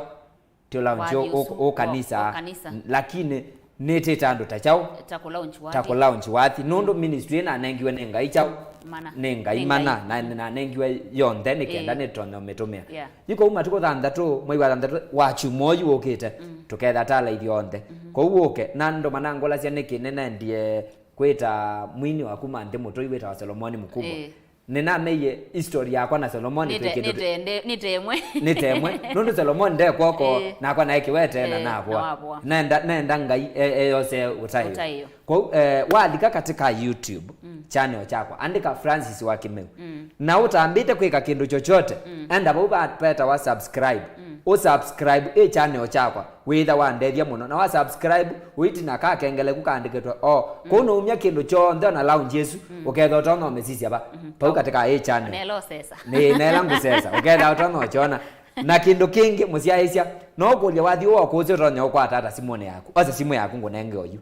Ti ũla ũngĩ. Wathi ũ-, ũsu ũ-, ũ kanisa, ũ kanisa. Lakini nĩtĩte andũ ta kyaũ? Ta kũlaunji wathi. Ta kũlaunji wathi. Nũndũ, mm, ministry ĩnanengiwe nĩ Ngai kyaũ? Mana. Nĩ Ngai. Nĩ mana. Ngai. Na nanengiwe yonthe nĩ kenda, ĩĩ, nĩtonye ũmĩtũmĩa. Yeah. Yu kwoou matukũ thanthatũ, mwai wa thanthatũ wa kyumwa ũyu ũkĩte, mm, tũketha tala ithyonthe. Mm-hmm. Kwoou ũke, na andũ manangũlasya nĩkĩ nĩnendie kwĩta mwini wa kuma nthĩ mũtũi wĩtawa Solomoni Mkubwa. Ĩĩ. Nĩnameie history yakwa na Solomoni. Nĩte-, twĩ kĩndũ nĩte-, nĩte ĩmwe. Nĩte ĩmwe. Nũndũ Solomoni ndekw'oko, ĩĩ, nakwa naĩ kĩwete na, ĩĩ, navoa. Na wavoa. Nenda, nenda Ngai e-, eyose ũtaĩo. Ũtaĩo. Kwoou, eh, walika katika YouTube, mm, channel kyakwa, andĩka Francis wa Kĩmeu. Mm. Na ũtambĩte kwĩka kĩndũ chochote, mm, enda vau va-, vetawa subscribe. Mm. Ũsubscribe ĩ channel kyakwa. Wĩtha wandethya mũno. Na wa subscribe, ũitina kakengele ku kaandĩkĩtwe all. Mm. Kũu noumya kĩndũ kyonthe, ona launch ĩsu, mm, ũketha ũtonya ũmĩsisya va. Mhm. Vau katika ĩ channel. Nela ũsesa. Nĩ, nela ngũsesa. Ũketha ũtonya ũkyona. Na kĩndũ kĩngĩ, mũsyaĩĩsya, no ũkũlye wathi ũũ wa ũkũsĩ ũtonya ũkwata ata simũnĩ yaku. Osa simũ yaku ngũnenge oyu.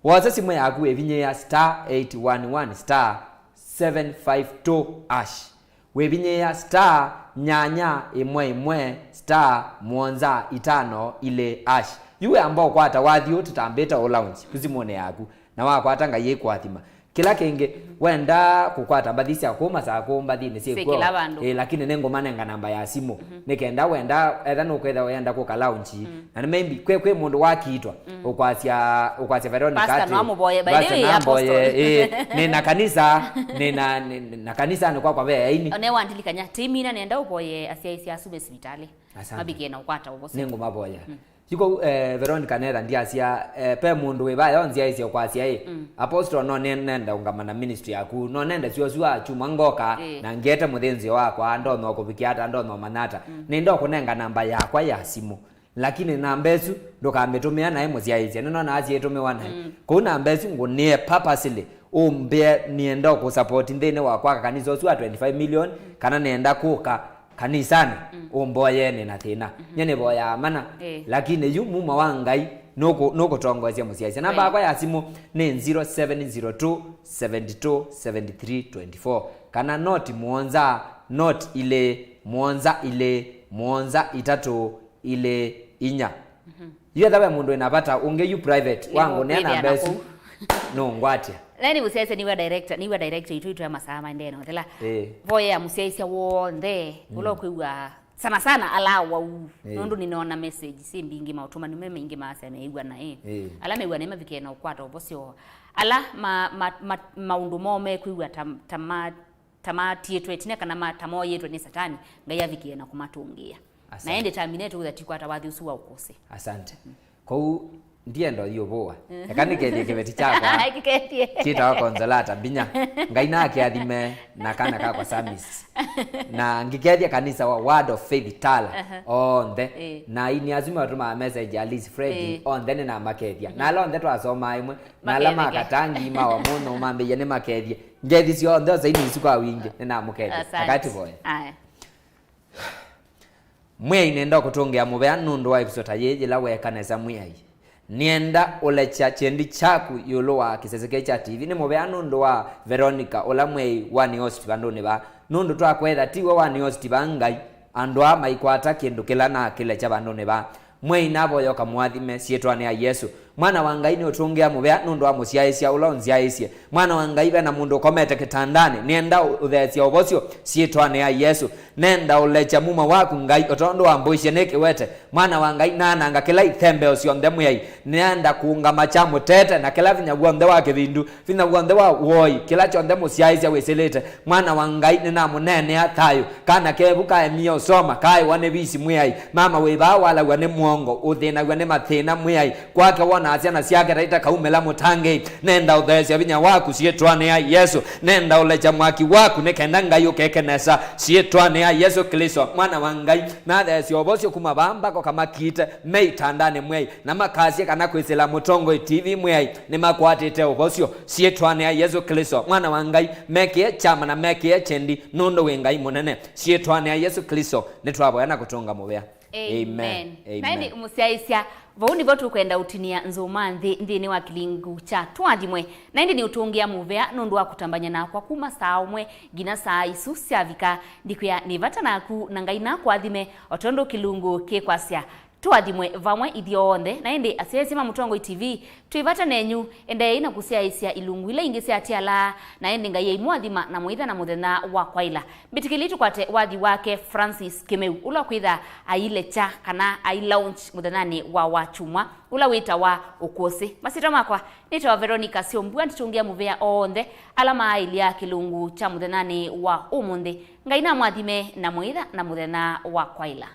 Wosa simũ yaku wĩvinyĩĩa star eight one one star seven five two hash. Wĩvinyĩĩa star nyanya ĩmwe ĩmwe star mũonza itano ilĩ hash. Yu wĩamba ũkwata wathi ũũ tũtambĩte ũ launch ku simũnĩ yaku, na wakwata Ngai ĩkũathima. Kĩla kĩngĩ, wenda kũkwata mbathi sya kũũ Masakũ, mbathinĩ syĩ kw'o. Syĩ kĩla vandũ. Ĩĩ, lakini nĩngũmanenga namba ya simũ. Mhm. Nĩ kenda wenda, etha nũkwĩtha wenda kũka launch, mm, na nĩ maybe kwĩ, kwĩ mũndũ wakiitwa, mm, ũkwasya, ũkwasya Veronica. Pastor atĩ, no amũvoye, by the way, Pastor namboye, apostle. Ĩĩ, nĩ na kanisa, nĩ na, nĩ, nĩ na kanisa nĩ kwakwa ve aini. One wandilikanya, timina nenda ũvoye asyaĩĩsya asu ve sivitalĩ. Asante. Mavikie na ũkwata ũvosyo. Nĩngũmavoya. Mm. Yu kwoou, eh, Veronica netha ndiasya, eh, pe mũndũ wĩ vaya onzyaĩsye ũkwasya ĩ, mm, Apostle, no nĩ-, nenda ũngama na ministry yaku, no nenda syosu wa kyumwa ngoka, ĩĩ, na ngiete mũthĩnzĩo wakwa, ndonya kũvikĩa ata, ndonya ũmanya ata. Mm. Nĩnda ũkũnenga namba yakwa ya simũ. Lakini namba ĩsu ndũkamĩtũmĩa naĩ mũsyaĩĩsya. Nĩnonaa syĩtũmĩwa naĩ. Mm. Kũu namba ĩsu ngũnĩe purposely, ũmbĩe nĩenda ũkũsupport nthĩnĩ wa kwaka kanisa ũsu wa twenty-five million, kana nĩenda kũka kanisanĩ, mm, ũmboyee nĩ na thĩna. Mhm. Nyie nĩvoyaa mana, eh, lakini yu muma wa Ngai nũkũ-, nũkũtongoesya mũsyaĩĩsya. Namba, eh, yakwa ya simũ nĩ zero seven zero two, seventy two, seventy three, twenty four, kana noti mũonza, noti ilĩ, mũonza ilĩ, mũonza itatũ, ilĩ inya. Mhm. Yu etha ve mũndũ wĩna vata ũngĩ yu private, ĩĩ, wangũnĩa namba ĩsu, nũngwatya. Na nĩ mũsyaĩĩsya nĩw'a director, nĩw'a director itũ itũ ya masaa maendee na ũthela. Ĩĩ. Voyea mũsyaĩĩsya w'onthe, mm, ũla ũkwĩw'a sana sana ala awau. Ĩĩ. Nũndũ nĩnoona message syĩ mbingĩ, maũtũmanu me maingĩ maasya meĩw'a naĩ. Ĩĩ. Ala meĩw'a naĩ mavikĩe na ũkwata ũvosyo. Ala ma, ma, ma, maũndũ moo mekwĩw'a ta, ta ma, ta matiĩtwe ĩtina kana ma-, ta mooyĩtwe nĩ Satani, Ngai avikĩe na kũmatũngĩĩa. Asante. Na ĩndĩ tamina ĩtũũtha tikwata wathi ũsu wa ũkũsĩ. Asante. Kwoou ndienda ũthiĩ ũvũa. Eka nĩkethie kĩveti kyakwa. Kĩkethie. Kĩtawa Consolata Mbinya. Ngai na akĩathime na kana kakwa Samis. Na ngĩkethia kanisa wa Word of Faith Tala, aha, onthe. Ĩĩ. Na aini asu matũmaa message, Alice, Fred, ĩĩ, onthe nĩnamakethia. Mhm. Na ala onthe twasomaa ĩmwe, na ala, maketheke, makatangi ma wa mũno mambĩie nĩmakethie. Ngethi syonthe osaini isu kwa wingĩ, nĩnamũkethia. Asante. Akativoya. Aya. Mwĩai, nĩenda ũkũtũngĩa mũvea nũndũ wa episode yĩĩ yĩla weeka nesa Mwĩai. Nĩenda ũlekya kyendi kyaku ĩũlũ wa kĩsese kĩĩ kya T V. Nĩ mũvea nũndũ wa Veronica, ũla mwĩai wa nĩ host vandũnĩ vaa. Nũndũ twakwetha tiwe wa nĩ host vaa Ngai, andũ aa maikwata kĩndũ kĩla nakĩlekya vandũnĩ vaa. Mwĩai navoya ũkamũathime syĩtwanĩ ya Yesũ. Mwana wa Ngai, nĩũtũngĩa mũvea nũndũ wa mũsyaĩĩsya ũla ũnzyaĩĩsye. Mwana wa Ngai, ve na mũndũ ũkomete kĩtandanĩ, nĩenda ũtheesya ũvosyo syĩtwanĩ ya Yesũ. Nenda ũlekya muma waku, Ngai, o tondũ wambũisye nĩ kĩwete. Mwana wa Ngai, naananga kĩla ithembeo syonthe, Mwĩai. Nĩenda kũũngama kya mũtete na kĩla vinya w'onthe wa kĩvindu, vinya w'onthe wa woi, kĩla kyonthe mũsyaĩĩsya wĩsĩlĩte. Mwana wa Ngai, nĩnamũneenea thayũ. Kana kevu kaemie ũsoma, kaaĩwa nĩ visi, Mwĩai. Mama wĩ vaa walaw'a nĩ mũongo, ũthĩnaw'a nĩ mathĩna, Mwĩai. Kwake wonaa syana syake taita kaumĩla mũtangĩĩi. Nenda ũtheesya vinya waku syĩtwanĩ ya Yesũ. Nenda ũlekya mwaki waku nĩ kenda Ngai ũkeke nesa syĩtwanĩ ya Yesũ Klĩsto, Mwana wa Ngai. Natheesya ũvosyo kuma vaa mbaka ũkamakite me itandanĩ, Mwĩai, na makasye kana kwĩsĩla Mũtongoi T V, Mwĩai, nĩmakwatĩte ũvosyo syĩtwanĩ ya Yesũ Klĩsto, Mwana wa Ngai. Mekĩe kyama na mekĩe kyendi, nũndũ wĩ Ngai mũnene. Syĩtwanĩ ya Yesũ Klĩsto nĩtwavoya na kũtũnga mũvea. Amen. Amen. Amen. Na ĩndĩ mũsyaĩĩsya, vau nĩvo tũkwenda ũtinia nzũma nthĩ nthĩnĩ wa kĩlingu kya Tũathimwe. Na ĩndĩ nĩũtũngĩa mũvea nũndũ wa kũtambany'a nakwa kuma saa ũmwe nginya saa isu syavika. Ndikwĩa nĩ vata naku na Ngai nakũathime, o tondũ kĩlungu kĩkwasya, Tũathimwe vamwe ithyonthe. Na ĩndĩ asyaĩĩsya ma Mũtongoi T V, twĩ vata nenyu, endeei na kũsyaĩĩsya ilungu ila ingĩ sya Tialaa, na ĩndĩ Ngai aimũathima na mũitha na mũthenya wa kwaĩla. Mbĩtĩkĩlei tũkwate wathi wake Francis Kĩmeu, ũla kwĩtha ailekya kana ai launch mũthenyanĩ wa Wakyumwa, ũla wĩtawa Ũkũsĩ. Masyĩtwa makwa nĩtawa Veronica Syombua, nditũngĩa mũvea onthe ala maaĩlya kĩlungu kya mũthenyanĩ wa ũmũnthĩ. Ngai namũathime na mũitha na mũthenya wa kwaĩla.